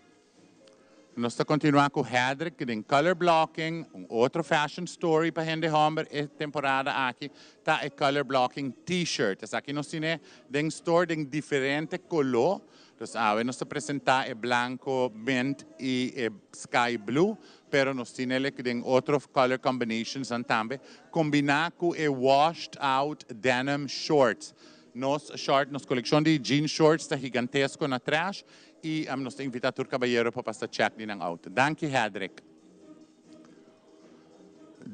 Nos ta continua cu Hedrick den color blocking, un otro fashion story pa hende homber e temporada aki ta e color blocking T-shirt. Esaki nos tine den store den diferente colo. Dus awe nos ta presenta e blanco, mint y e sky blue, pero nos tin el den otro color combinations nan tambe, combina cu e washed out denim shorts. Nos short, nos coleccion di jean shorts ta gigantesco na Trash y nos ta invita tur cabayero pa pasa check di nan out. Danki Hedrick.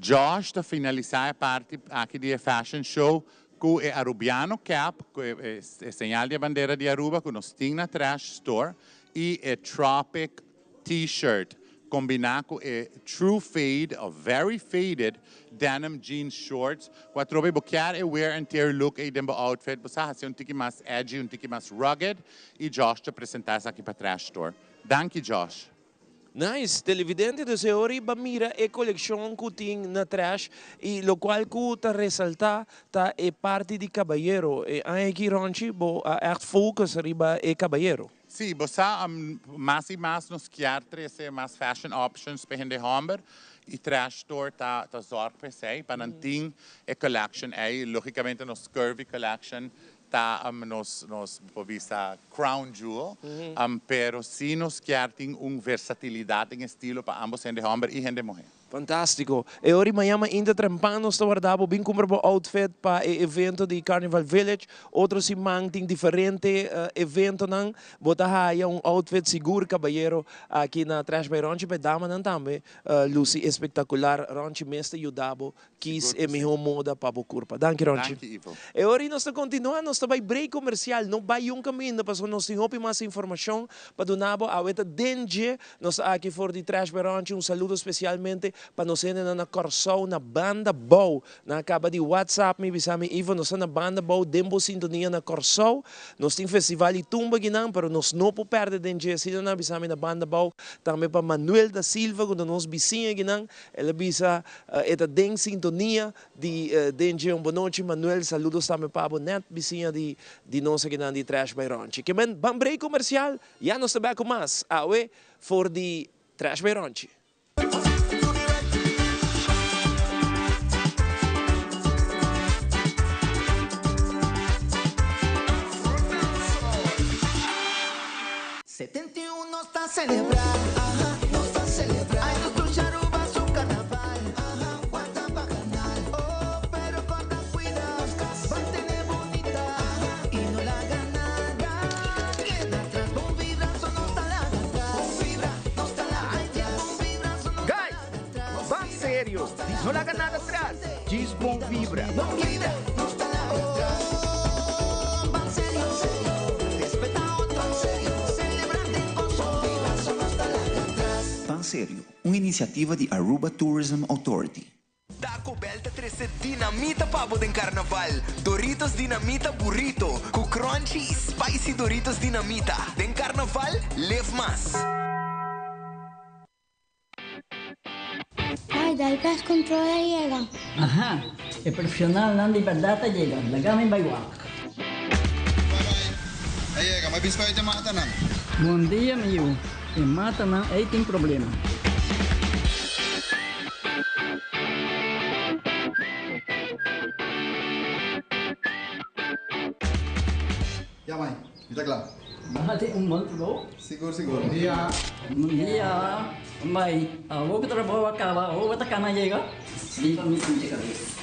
Josh ta finalisa e parti aki di e fashion show cu e Arubiano cap, cu e señal di e bandera di Aruba cu nos tin na Trash Store y e Tropic T-shirt combina cu e True Fade of Very Faded Denim Jeans Shorts cu atrobe bo kier e wear and tear look ey den bo outfit, bo sa haci un tiki mas edgy, un tiki mas rugged y Josh ta presenta esaki pa Trash Store. Danki Josh. Nice, televidente dus e ora ba mira e coleccion cu tin na Trash y locual cu ta resalta ta e parti di cabayero. E aña aki Ronchi bo a echt focus riba e cabayero. Si, bo sa mas y mas nos kier trece mas fashion options pa hende homber y Trash Store ta ta zorg pa esey pa nan tin e collection ey. Logicamente nos curvy collection Ta nos nos por bisa crown jewel, pero si nos kier tin un versatilidad den estilo pa ambos hende homber y hende muher. Fantástico. E ora y mañana mainta trempan nos ta warda bo bin cumpra bo outfit pa e evento di Carnival Village. Otro siman tin diferente eventonan. Bo ta haya un outfit sigur cabayero aki na Trash by Ronchi pa e damanan tambe luci espectacular. Ronchi mes ta yuda bo Kies e mihó moda pa bo kurpa. Danki Ronchi. Danki Ivo. E ora nos ta kontinuá, nos ta bai break komersial. No bai un kaminda pasobra nos tin hopi mas informashon pa duna bo. Awe ta den dje. Nos ta aki for di Trash by Ronchi. Un saludo spesialmente pa nos hendenan na Kòrsou na Banda Bou. Nan a kaba di WhatsApp mi bisa mi Ivo nos ta na Banda Bou den bo sintonia na Kòrsou. Nos tin festival di tumba akinan pero nos no por pèrdè den dje. Asina nan a bisa mi na Banda Bou. Tambe pa Manuel da Silva ku ta nos bisiña akinan. El a bisa e ta den sintonia di den dje. Un bonochi Manuel, saludos tambe pa bo net bisiña di di nos akinan di Trash by Ronchi. Ke men ban break comercial, ya nos ta bek ku mas awe for di Trash by Ronchi. Guys, ban serio, no laga nada tras, djis bon vibra. Ban Serio, un iniciativa di Aruba Tourism Authority. Taco Bell ta trece dinamita pa bo den Carnaval! Doritos Dinamita Burrito cu crunchy y spicy Doritos Dinamita. Den Carnaval, live mas! Ay, dal pest control a yega. Aha, e profesionalnan di berdad a yega, laga mi bai wak. Bye bye. A yega, mi a bisa pa e matanan. Bon dia mi yu, e matanan ei tin problema. Ya mai, mi ta kla. Bati un bon trabou. Sigur, sigur. Bon dia. Bon dia. Bai, awor ku trabou a kaba, awor bo ta kana yega? Sí, pa mi sinti kabes.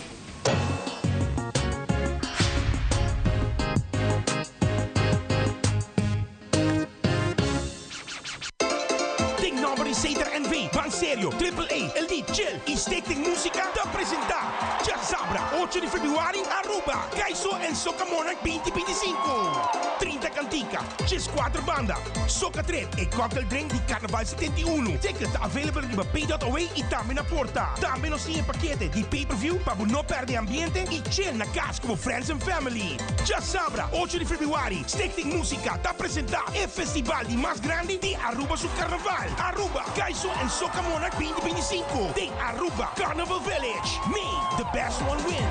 Den nomber di Sater NV, Ban Serio, Triple A, Elite, Chill y Stichting Musica ta presenta Djasabra ocho di februari Aruba, Kaiso en Soca Monarch binti 25. 30 cantica, 14 banda, Soca Trip e cocktail drink di Carnaval 71. Ticket ta available riba pay.away y tambe na porta. Tambe nos tin e pakete di pay per view pa bo no perde ambiente y chill na cas cu bo friends and family. Djasabra ocho di februari Stichting Musica ta presenta e festival di mas grandi di Aruba su Carnaval, Aruba Kaiso en Soca Monarch 2025 den Aruba Carnival Village. May the best one win!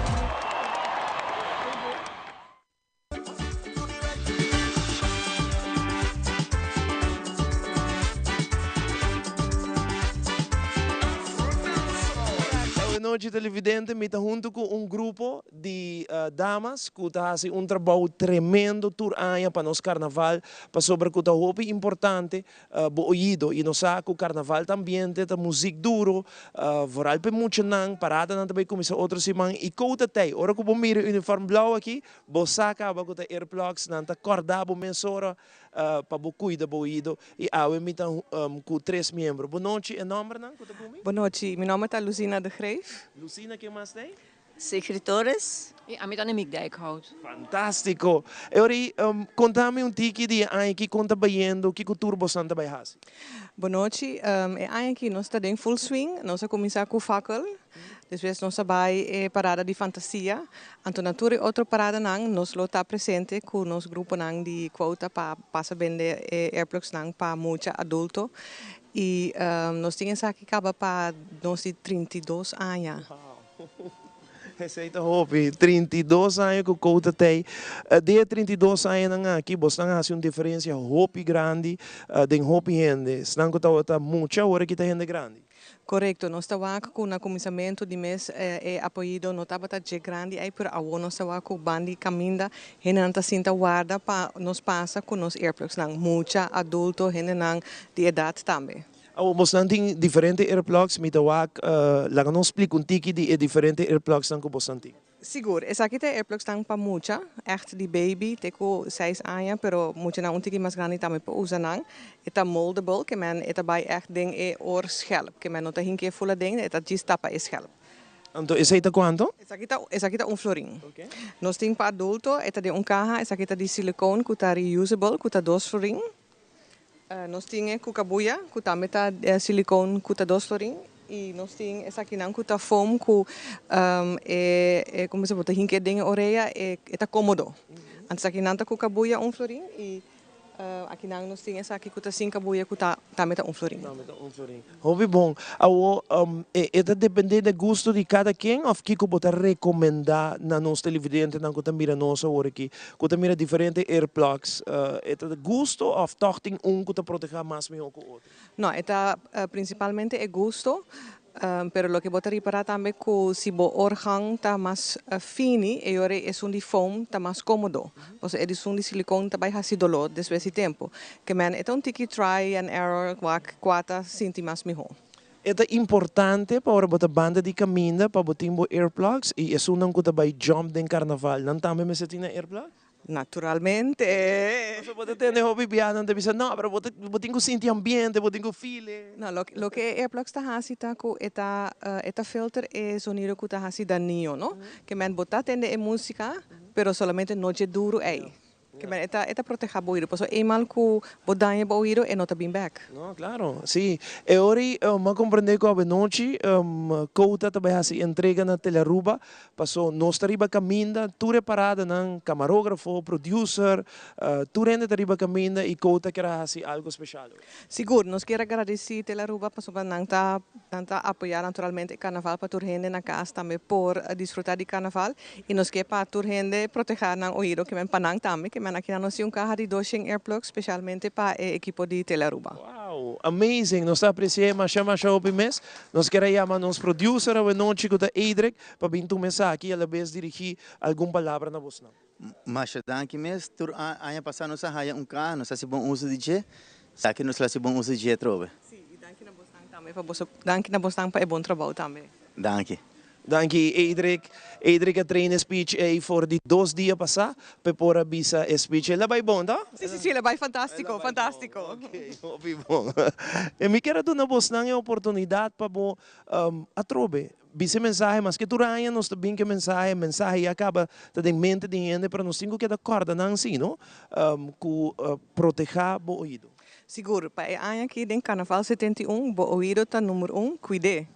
Buenochi televidente, mi ta hunto cu un grupo di damas cu ta haci un trabou tremendo tur aña pa nos carnaval pasobra cu ta hopi importante bo oido y nos sa cu carnaval ta ambiente ta muziek duro vooral pa e muchanan paradanan ta bay cuminsa otro siman y kou ta tey ora cu bo mira e uniform blauw aki bo sa caba cu ta earplugs nan ta corda bo mesora pa bo cuida bo oido y awe mi ta cu tres miembro. Bo nochi e nombernan cu ta cu mi? Bo nochi, mi nomber ta Lucina de Greef. Lucina ken mas tey? Sigrid Torres y ami ta Annemiek Dijkhout. Fantástiko! E ora ei, konta mi un tiki di e aña aki kon ta bayendo, kiko tur bosan ta bai hasi? Bonochi, e aña aki nos ta den full swing, nos a kuminsá ku fakkel, despues nos a bai e parada di fantasia, anto na tur e otro paradanan nos lo ta presente ku nos gruponan di quota pa pasa bende e airplugsnan pa mucha adulto y nos tin esaki kaba pa nos di 32 aña. Esei ta hopi. 32 aña ku kou ta tei. Den e 32 añanan aki bosnan a hasi un diferensia hopi grandi den hopi hende. Esnan ku tabata mucha awor aki ta hende grandi. Korekto. Nos ta wak ku na kuminsamentu di mes e apoyido no tabata dje grandi ei, pero awor nos ta wak ku bandi kaminda hendenan ta sinta warda pa nos pasa ku nos earplugsnan. Mucha, adulto, hendenan di edat tambe. Awor bosnan tin diferente earplugs, mi ta wak laga nos splika un tiki di e diferente earplugsnan ku bosnan tin. Sigur, esaki ta e earplugsnan pa mucha, ègt di baby te ku seis aña, pero muchanan un tiki mas grandi tambe por usa nan. E ta moldable, ke men e ta bai ègt den e oor schelp, ke men no ta hinka e ful aden, e ta djis tapa e schelp. Anto esei ta kuanto? Esaki ta esaki ta un florin. Nos tin pa adulto, e ta den un kaha, esaki ta di silicone ku ta reusable, ku ta dos florin. Nos tin e kukabuya ku tambe ta silikon ku ta dos florin i nos tin esakinan ku ta foam ku e komo se bo ta hinka den e orea e ta komodo. Anto esakinan ta kukabuya un florin i akinan nos tin esaki ku ta sin kabuya ku ta tambe ta un florin. Tambe ta un florin. Hopi bon. Awor e ta depende di gusto di kada ken of kiko bo ta rekomendá na nos televidentenan ku ta mira nos awor aki, ku ta mira diferente earplugs? E ta gusto of tòg tin un ku ta protehá mas mihó ku otro? No, e ta prinsipalmente e gusto, pero loke bo ta ripará tambe ku si bo organ ta mas fini e yora esun di foam ta mas kómodo. Pasobra e di sun di silicon ta bai haci dolor despues di tempo. Ke men e ta un tiki try and error wak cua ta sinti mas miho. E ta importante pa ora bo ta banda di caminda pa bo tin bo earplugs y esunnan cu ta bai jump den carnaval nan tambe mester tin nan earplugs? Naturalmente! Pasobra bo ta tende hopi bia nan ta bisa no pero bo ta bo tin cu sinti ambiente bo tin cu feel e. No loke e earplugs ta haci ta cu e ta e ta filter e zonido cu ta haci danio no. Ke men bo ta tende e musica Pero solamente no dje duru ei. Ke men e ta e ta proteha bo oido pasobra eenmaal ku bo daña bo oido e no ta bin bek. No, klaro, si. E ora ei mi a komprende ku awenochi Kouta ta bai hasi entrega na Telearuba paso nos ta riba kaminda tur e paradanan, kamarógrafo, producer, tur hende ta riba kaminda i Kouta kier a hasi algo speshal. Sigur, nos kier a gradisí Telearuba pasobra nan ta nan ta apoyá naturalmente e karnaval pa tur hende na kas tambe por disfrutá di karnaval. I nos ke pa tur hende protehá nan oido ke men pa nan tambe, ke men aki nan nos tin un kaha di 200 earplugs spesialmente pa e ekipo di Telearuba. Wow! Amazing! Nos ta apresi'é masha masha hopi mes. Nos kier a yama nos producer awenochi ku ta Edric pa bin tuma esaki i alabes dirigí algun palabra na bosnan. Masha danki mes. Tur aña pasa nos a haya un kaha, nos a hasi bon uso di dje. Esaki nos lo hasi bon uso di dje atrobe. Sí, i danki na bosnan tambe pa boso, danki na bosnan pa e bon trabou tambe. Danki. Danki Edric. Edric a train e speech ei for di dos dia pasá p'e por a bisa e speech. El a bai bon, to? Sí, sí, sí, el a bai fantástiko, fantástiko. Ok, hopi bon. E mi kier a duna bosnan e oportunidat pa bo atrobe bisa e mensahe, maske tur aña nos ta bin ku e mensahe, e mensahe ya kaba ta den mente di hende, pero nos tin ku keda kòrda nan si, no? Ku protehá bo oido. Sigur, pa e aña aki den Karnaval 71 bo oido ta number un, kuid'é.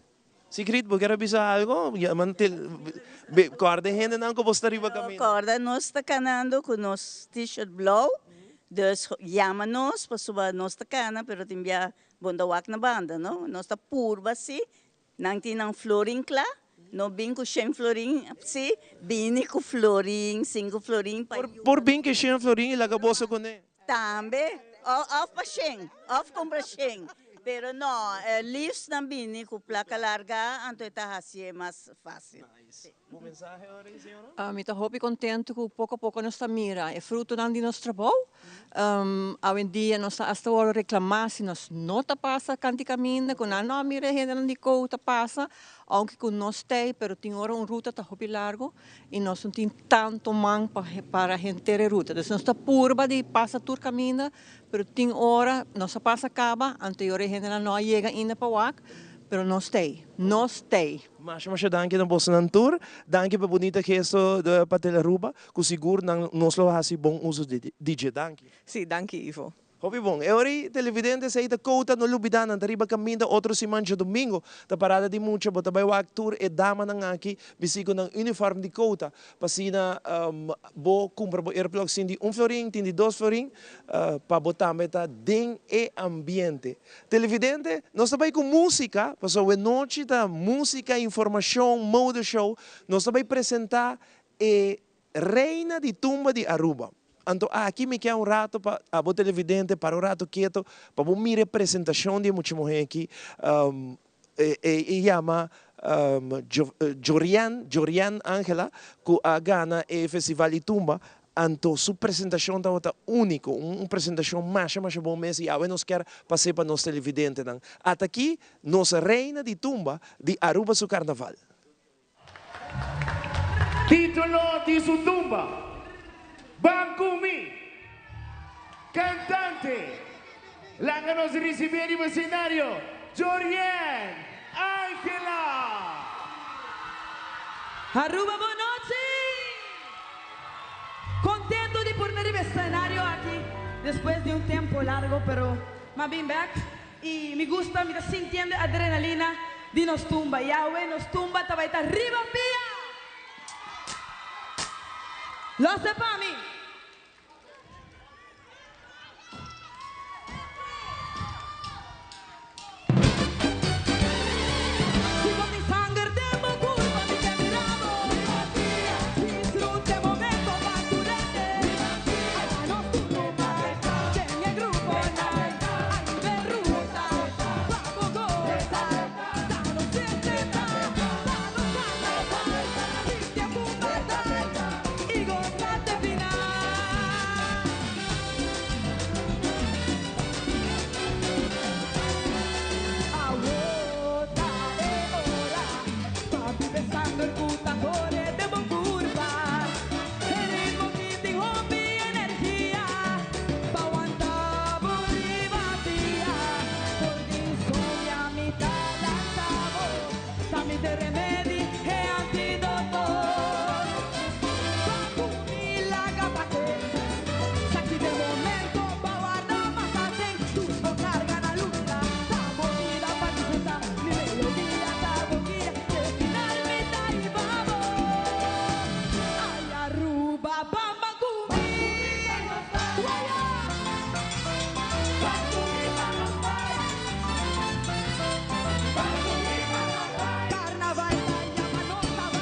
Sigrid, bo kier a bisa algo? Kòrda e hendenan ku bo sta riba kaminda. Kòrda nos ta kanando ku nos t-shirt blou, dus yama nos pasobra nos ta kana pero tin bia bo no ta wak na banda no, nos ta purba si, nan tin nan florin kla, no bin ku shen florin si, bini ku florin, sinku florin pa yuda. Por bin ku shen florin i laga boso kuné. Tambe, of pa shen, of kumpra shen. Pero no, liefst nan bini cu placa larga anto e ta hacié mas facil. Bo mensahe ora ei, señora? Mi ta hopi contento cu poco a poco nos ta mira e frutonan di nos trabou. Awendia nos ta hasta worde reclama si nos no ta pasa canti caminda cu nan no mira e hendenan di kou ta pasa, aunke cu nos t'ey pero tin ora un ruta ta hopi largo y nos no tin tanto man pa para henter e ruta. Dus nos ta purba di pasa tur caminda Pero tin ora nos a pasa caba, anterior e hendenan no a yega ainda pa wak, pero nos t'ey, nos t'ey. Masha masha danki na bosonan tur. Danki pa bunita gesto pa Tele Aruba, cu sigur nan nos lo haci bon uso di dje. Danki. Sí, danki Ivo. Hopi bon. E ora ei televidente esei ta kouta, no lubida nan ta riba kaminda otro siman djadumingo ta parada di mucha bo ta bai wak tur e damanan aki bisti ku nan uniform di kouta Pa asina bo kumpra bo earplugs tin di un florin, tin di dos florin, pa bo tambe ta den e ambiente. Televidente, nos ta bai ku músika, pasobra awenochi ta músika, informashon, mode show. Nos ta bai presentá e Reina di Tumba di Aruba. Anto aki mi ke un rato pa abo televidente para un rato keto pa bo mira e presentashon di e mucha muhé aki. E yama Jorian, Jorian Angela, ku a gana e festival di tumba, anto su presentashon tabata úniko, un presentashon masha masha bon mes i awe nos kier pas'é pa nos televidentenan. Ata aki nos reina di tumba di Aruba su karnaval. Título di su tumba, Ban ku mi! Kantante, laga nos risibí riba esenario Jorien Angela! Aruba bon nochi! Contento di por ta riba escenario aki despues di un tempo largo pero m'a bin bek y mi gusta mi ta sintiendo e adrenalina di nos tumba y awe nos tumba ta bay ta riba pia! Los e pa mi! Si bo tin sanger den bo kurpa mi ke mira bo Disfruta e momento pa tur hende Aya nos tur ruman den e gruponan Ariba e ruta pa bo gosa Ta nos fiesta ta nos karnaval Sinti e bumbatal y gosa te final. Awor ta e ora pa biba e sanger ku ta kore den bo kurpa. E ritmo ki tin hopi energia pa wanta bo riba pia. For di insomnia mi ta lanta bo, ta mi te remedi e antidoto. Pa ku mi laga pa te. Saki den momento pa warda mas aten Tur bo carga na lucha Ta bo bida pa disfruta Mi melodia ta bo guia Te final mi ta hiba bo Ay Aruba bamba cu mi Waya Carnaval ta yama nos ta bai.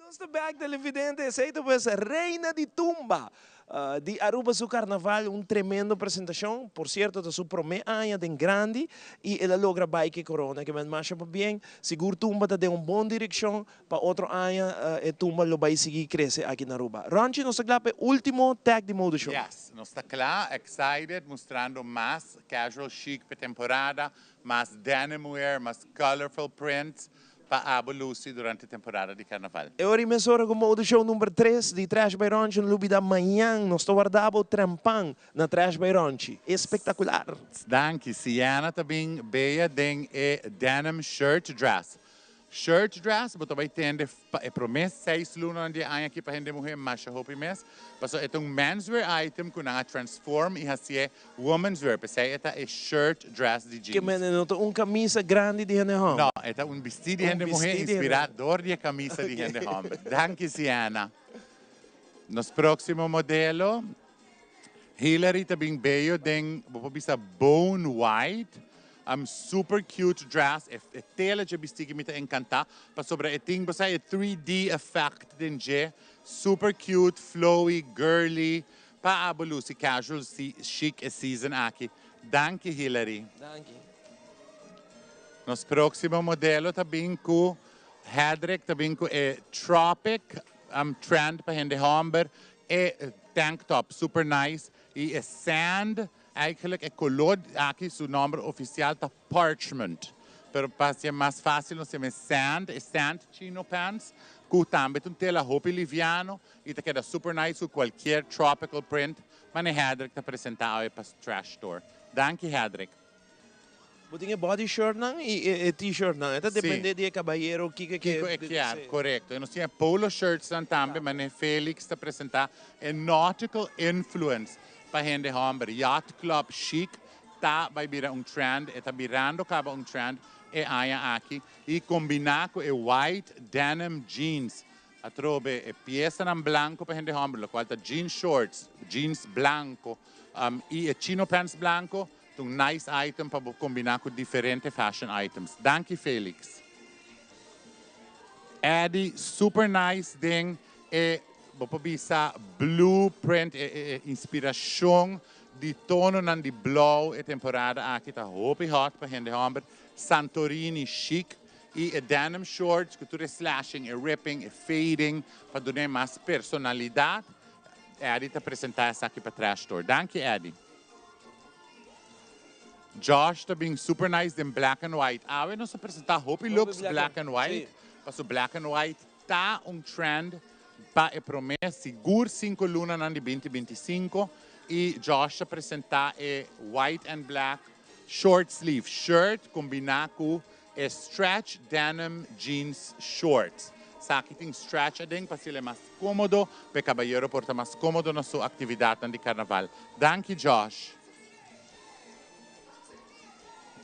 Nos ta bek televidente, esey ta pues Reina di Tumba di Aruba su carnaval, un tremendo presentacion, por cierto ta su prome aña den grandi y el a logra bay ke corona, ke men masha pabien, sigur Tumba ta den un bon direccion, pa otro aña e Tumba lo bay sigui crece aki na Aruba. Ronchi nos ta cla pa e ultimo tag di Mode Show. Yes, nos ta cla, excited, mustrando mas casual chic p'e temporada, mas denim wear, mas colorful prints, Pa abo luci durante temporada di carnaval. E ora y mesora cu Mode Show number tres di Trash by Ronchi no lubida mañan nos ta warda bo trempan na Trash by Ronchi. Espectacular! Danki. Sienna ta bin bea den e denim shirt dress. Shirt dress bo ta bay tende pa e prome seis lunanan di e aña aki pa hende muhe masha hopi mes pasobra e ta un menswear item cu nan a transform y hacié Womenswear, p'esei e ta e shirt dress di Ke jeans. mende no ta un camisa grandi di hende homber? No, e ta un bisti di Un hende muhé bisti di hende inspirá dor di e camisa di hende homber. Danki Sienna. Nos próximo modelo, Hillary ta bin beyo den, bo por bisa bone white. Super cute dress. E e tela dje bisti ki mi ta encantá pasobra e tin, bo sa, e 3D effect den dje. Super cute, flowy, girly. Pa abo luci casual si chic e season aki. Danki Hillary. Danki. Nos proximo modelo ta bin cu Hedrick ta bin cu e tropic trend pa hende homber e tank top super nice y e sand eigenlijk e color aki su nomber oficial ta parchment pero pa hacié mas facil nos yama e sand e sand chino pants cu tambe ta un tela hopi liviano Y ta keda super nice cu cualkier tropical print mane Hedrick ta presenta awe pa Trash Store. Danki Hedrick. Bo tin e body shirtnan y e t-shirtnan. E ta depende di e cabayero kico e Kico e kier, corecto. Y nos tin e polo shirtsnan tambe mane Felix ta presenta e nautical influence pa hende homber. Yacht club chic ta bay bira un trend, e ta birando caba un trend e aña aki y combina cu e white denim jeans. Atrobe e piesanan blanco pa hende homber, locual ta jean shorts, jeans blanco y e chino pants blanco ta un nice item pa bo combina cu diferente fashion items. Danki Felix. Eddie super nice den e bo por bisa blue print e e inspiracion di tononan di blauw e temporada aki ta hopi hot pa hende homber. Santorini chic I e denim shorts ku tur e slashing, e ripping, e fading pa dun'é mas personalidat. Eddie ta presentá esaki pa Trash Store. Danki Eddie. Josh ta bin super nice den black and white. Awe nos a presentá hopi looks black and white, paso black and white ta un trend pa e promé sigur sinku lunanan di binti 25 i Josh ta presentá e white and black short sleeve shirt kombiná ku E stretch denim jeans shorts. Saki tin stretch aden pa haciel e mas comodo pa e cabayero por ta mas comodo na su actividadnan di carnaval. Danki Josh.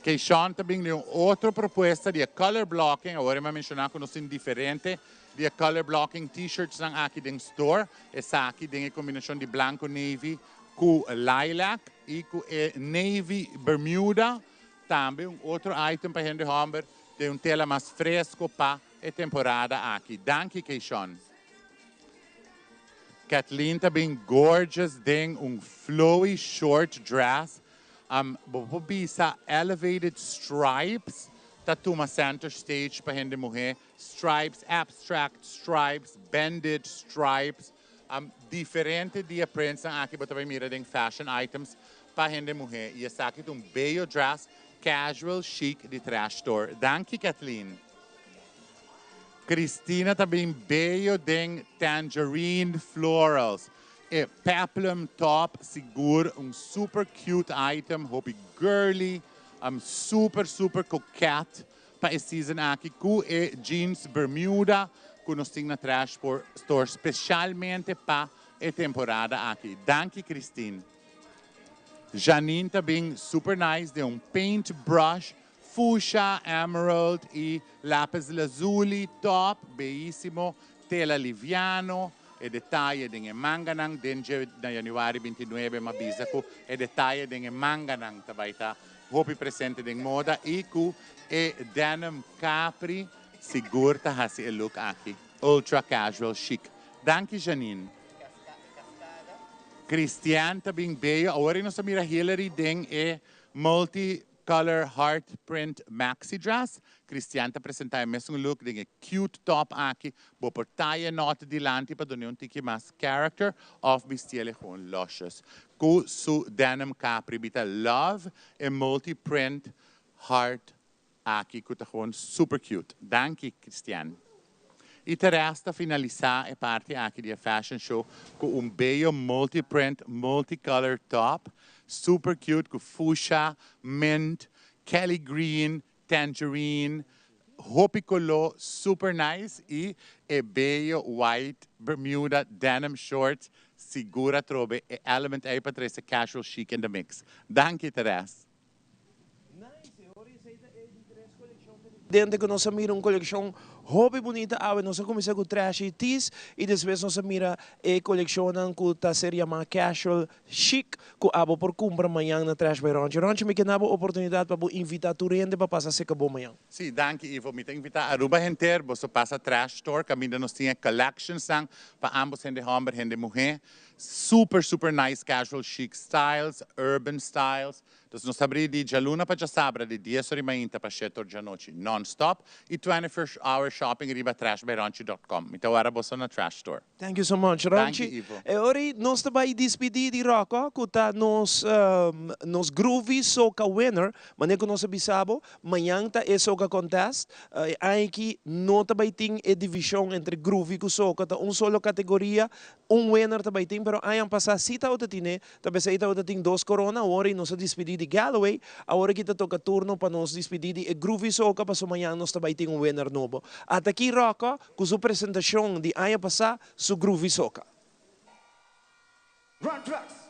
Keyshawn ta bin di un otro propuesta di e color blocking. Awor e mi a menciona cu nos tin diferente di e color blocking t-shirtsnan aki den store. Esaki den e combinacion di blanco navy cu lilac y cu e navy bermuda. Tambe un otro item pa hende homber den un tela mas fresco pa e temporada aki. Danki Keyshawn. Kathleen ta bin gorgeous den un flowy short dress. Bo por bisa elevated stripes ta tuma center stage pa hende muhe. Stripes, abstract stripes, banded stripes. Diferente di e printsnan aki bo ta bay mira den fashion items pa hende muhe y esaki ta un bello dress casual chic di Trash Store. Danki Kathleen. Christina ta bin bello den tangerine florals. E peplum top sigur un super cute item, hopi girly, super super coquette pa e season aki cu e jeans bermuda cu nos tin na Trash Store specialmente pa e temporada aki. Danki Christine. Janine ta bin super nice den un paint brush fuchsia, emerald y lapis lazuli top, beyisimo, tela liviano, e detaye den e manganan den dje na januari 29 m'a bisa cu e detaye den e manganan ta bay ta Hopi presente den moda y cu e denim capri sigur ta haci e look aki. Ultra casual chic. Danki Janine. Christian ta bin bello. Awor nos a mira Hillary den e multi color heart print maxi dress. Christian ta presenta e mesun look den e cute top aki. Bo por tie knot dilanti pa duna un tiki mas character of bisti'e gewoon luscious. Cu su denim capri mi ta love e multi print heart aki cu ta gewoon super cute. Danki Christian. Y Therese ta finalisa e parti aki di e fashion show cu un bello multi print multi color top super cute cu fuchsia, mint, kelly green, tangerine, hopi color super nice y e bello white bermuda denim shorts sigura trobe e element ey pa trece casual chic in the mix. Danki Therese. Dente cu nos a mira un coleccion hopi bunita awe. Nos a cuminsa cu trashy tees y despues nos a mira e coleccionnan cu ta ser yama casual chic cu abo por cumpra mañan na Trash by Ronchi. Ronchi, mi ke na bo oportunidad pa bo invita tur hende pa pasa seca bo mañan. Sí, danki Ivo. Mi ta invita Aruba henter boso pasa Trash Store caminda nos tin e collectionsnan pa ambos hende homber hende muhe. Super super nice casual chic styles, urban styles. Dus nos ta abri di djaluna pa djasabra di dies ora i mainta pa shete or djanochi non stop i 24 hour shopping riba trashbyronchi dot com. Mi ta wara boso na Trash Store. Thank you so much Danki Ronchi. Ivo. E ora ei nos ta bai dispidi di Rocco cu ta nos nos Groovy Soca winner. Manera cu nos a bisa bo, mañan ta e Soca Contest. E aña aki no ta bai tin e division entre Groovy cu Soca, ta un solo categoria. Un winner ta bai tin, pero aña pasá sí tabata tine, ta p'esei tabata tin dos corona, awor ei nos a dispidí di Galloway, awor aki ta toca turno pa nos dispidí di e Groovy Soca paso mañan nos ta bai tin un winner nobo. Ata aki Rocco cu su presentacion di aña pasá, su Groovy Soca. Run tracks.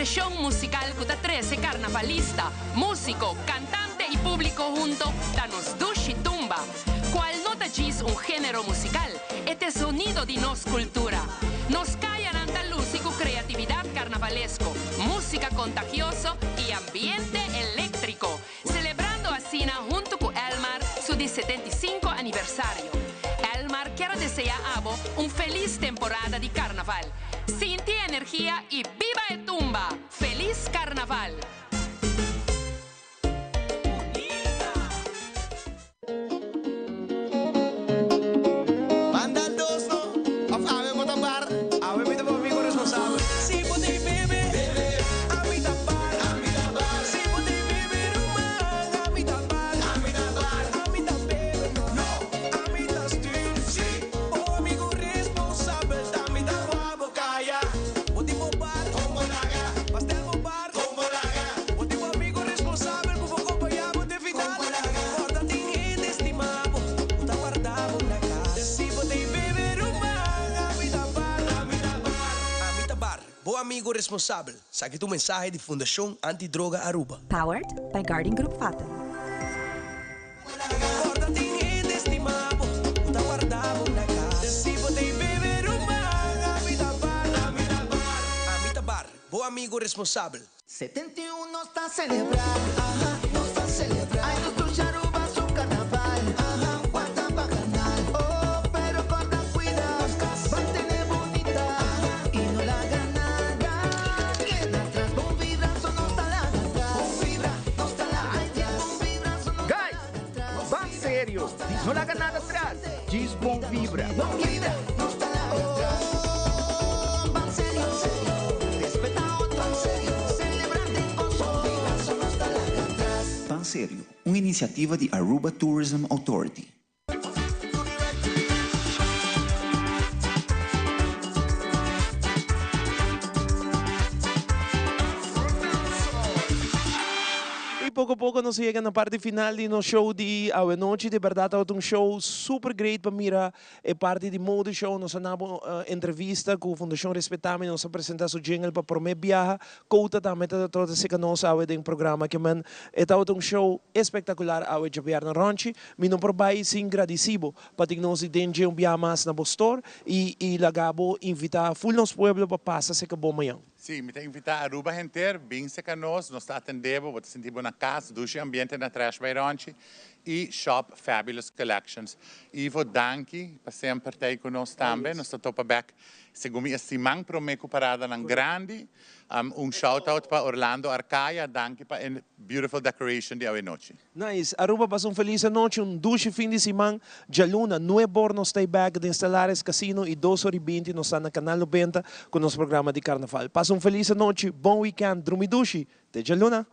Expresion musical cu ta trece carnavalista, musico, cantante y publico hunto ta nos dushi tumba, cual no ta djis un genero musical, e t'e zonido di nos cultura. Nos cayanan ta luci cu creatividad carnavalesco, musica contagioso y ambiente electrico, celebrando asina hunto cu Elmar su di 75 aniversario. Elmar kier a desea abo un feliz temporada di carnaval. Sinti e energia y biba e tumba! Feliz Carnaval! Manda dos no, of awe bo ta bar. Awe mi ta bo amigo responsabel. Si bo tin bebe, bebe, ami ta bar. Ami ta bar. Si bo tin bebe ruman, ami ta bar. Ami ta bar. Ami ta bebe no, no, ami ta stuur. Si, bo amigo responsabel, ta mi ta pa bo kaya. Bo tin bo bar, kon bo laga. Pastel bo bar, kon bo laga. Bo tin bo amigo responsabel ku bo kompañá bo te final. Corda tin hende stima bo, ku ta warda bo na cas. Si bo tin bebe ruman, ami ta bar. Ami ta bar. Ami ta bar, bo amigo responsabel. Saki ta un mensahe di Fundacion Anti Droga Aruba. Powered by Guarding Group Faten. Corda tin hende stima bo, ku ta warda bo na cas. Si bo tin bebe ruman, ami ta bar. Ami ta bar. Ami ta bar, bo amigo responsabel. 71 nos ta celebra, aha, nos ta celebra. Ay nos dushi Aruba su carnaval, aha, guarda bacanal. Oh, pero corda cuida nos cas, mantene bunita, aha, y no laga nada keda atras. Bon vibra, so nos ta laga atras. Bon vibra, nos ta laga atras. Bon vibra, so nos ta Guys, ban serio, no laga nada atras, djis bon vibra. Bon vibra, nos ta laga atras. Oh, ban serio, respeta otro, ban serio, celebra den gozo. Bon vibra, so nos ta laga atras. Ban Serio, un iniciativa di Aruba Tourism Authority. Y poco poco nos a yega na parti final di nos show di awenochi. Di berdad tabata un show super great pa mira e parti di mode show. Nos a naba un entrevista cu Fundacion Respetami. Nos a presenta su jingle pa prome biaha. Kouta tambe ta tabata seca nos awe den programa. Ke men e tabata un show espectacular awe djabièrnè Ronchi. Mi no por bay sin gradici bo pa tin nos di den dje un biaha mas na bo store y y laga bo invita full nos pueblo pa pasa seca bo mañan. Sí, mi ta invitá Aruba henter, bin serka nos, nos ta atendé bo, bo ta sinti bo na kas, dushi ambiente na Trash by Ronchi i Shop Fabulous Collections. Ivo, danki pa semper ta ei ku nos tambe, nos ta topa bèk segun mi e siman promé ku paradanan grandi. Un shout out pa Orlando Arcaya, danki pa e beautiful decoration di awenochi. Nice. Aruba pasa un feliz anochi, un dushi fin di siman. Djaluna, nuebor nos ta e bek den Stellaris Casino y dos or y binti nos ta na Canal 90 cu nos programa di Carnaval. Pasa un feliz anochi, bon weekend, drumi dushi. Te djaluna!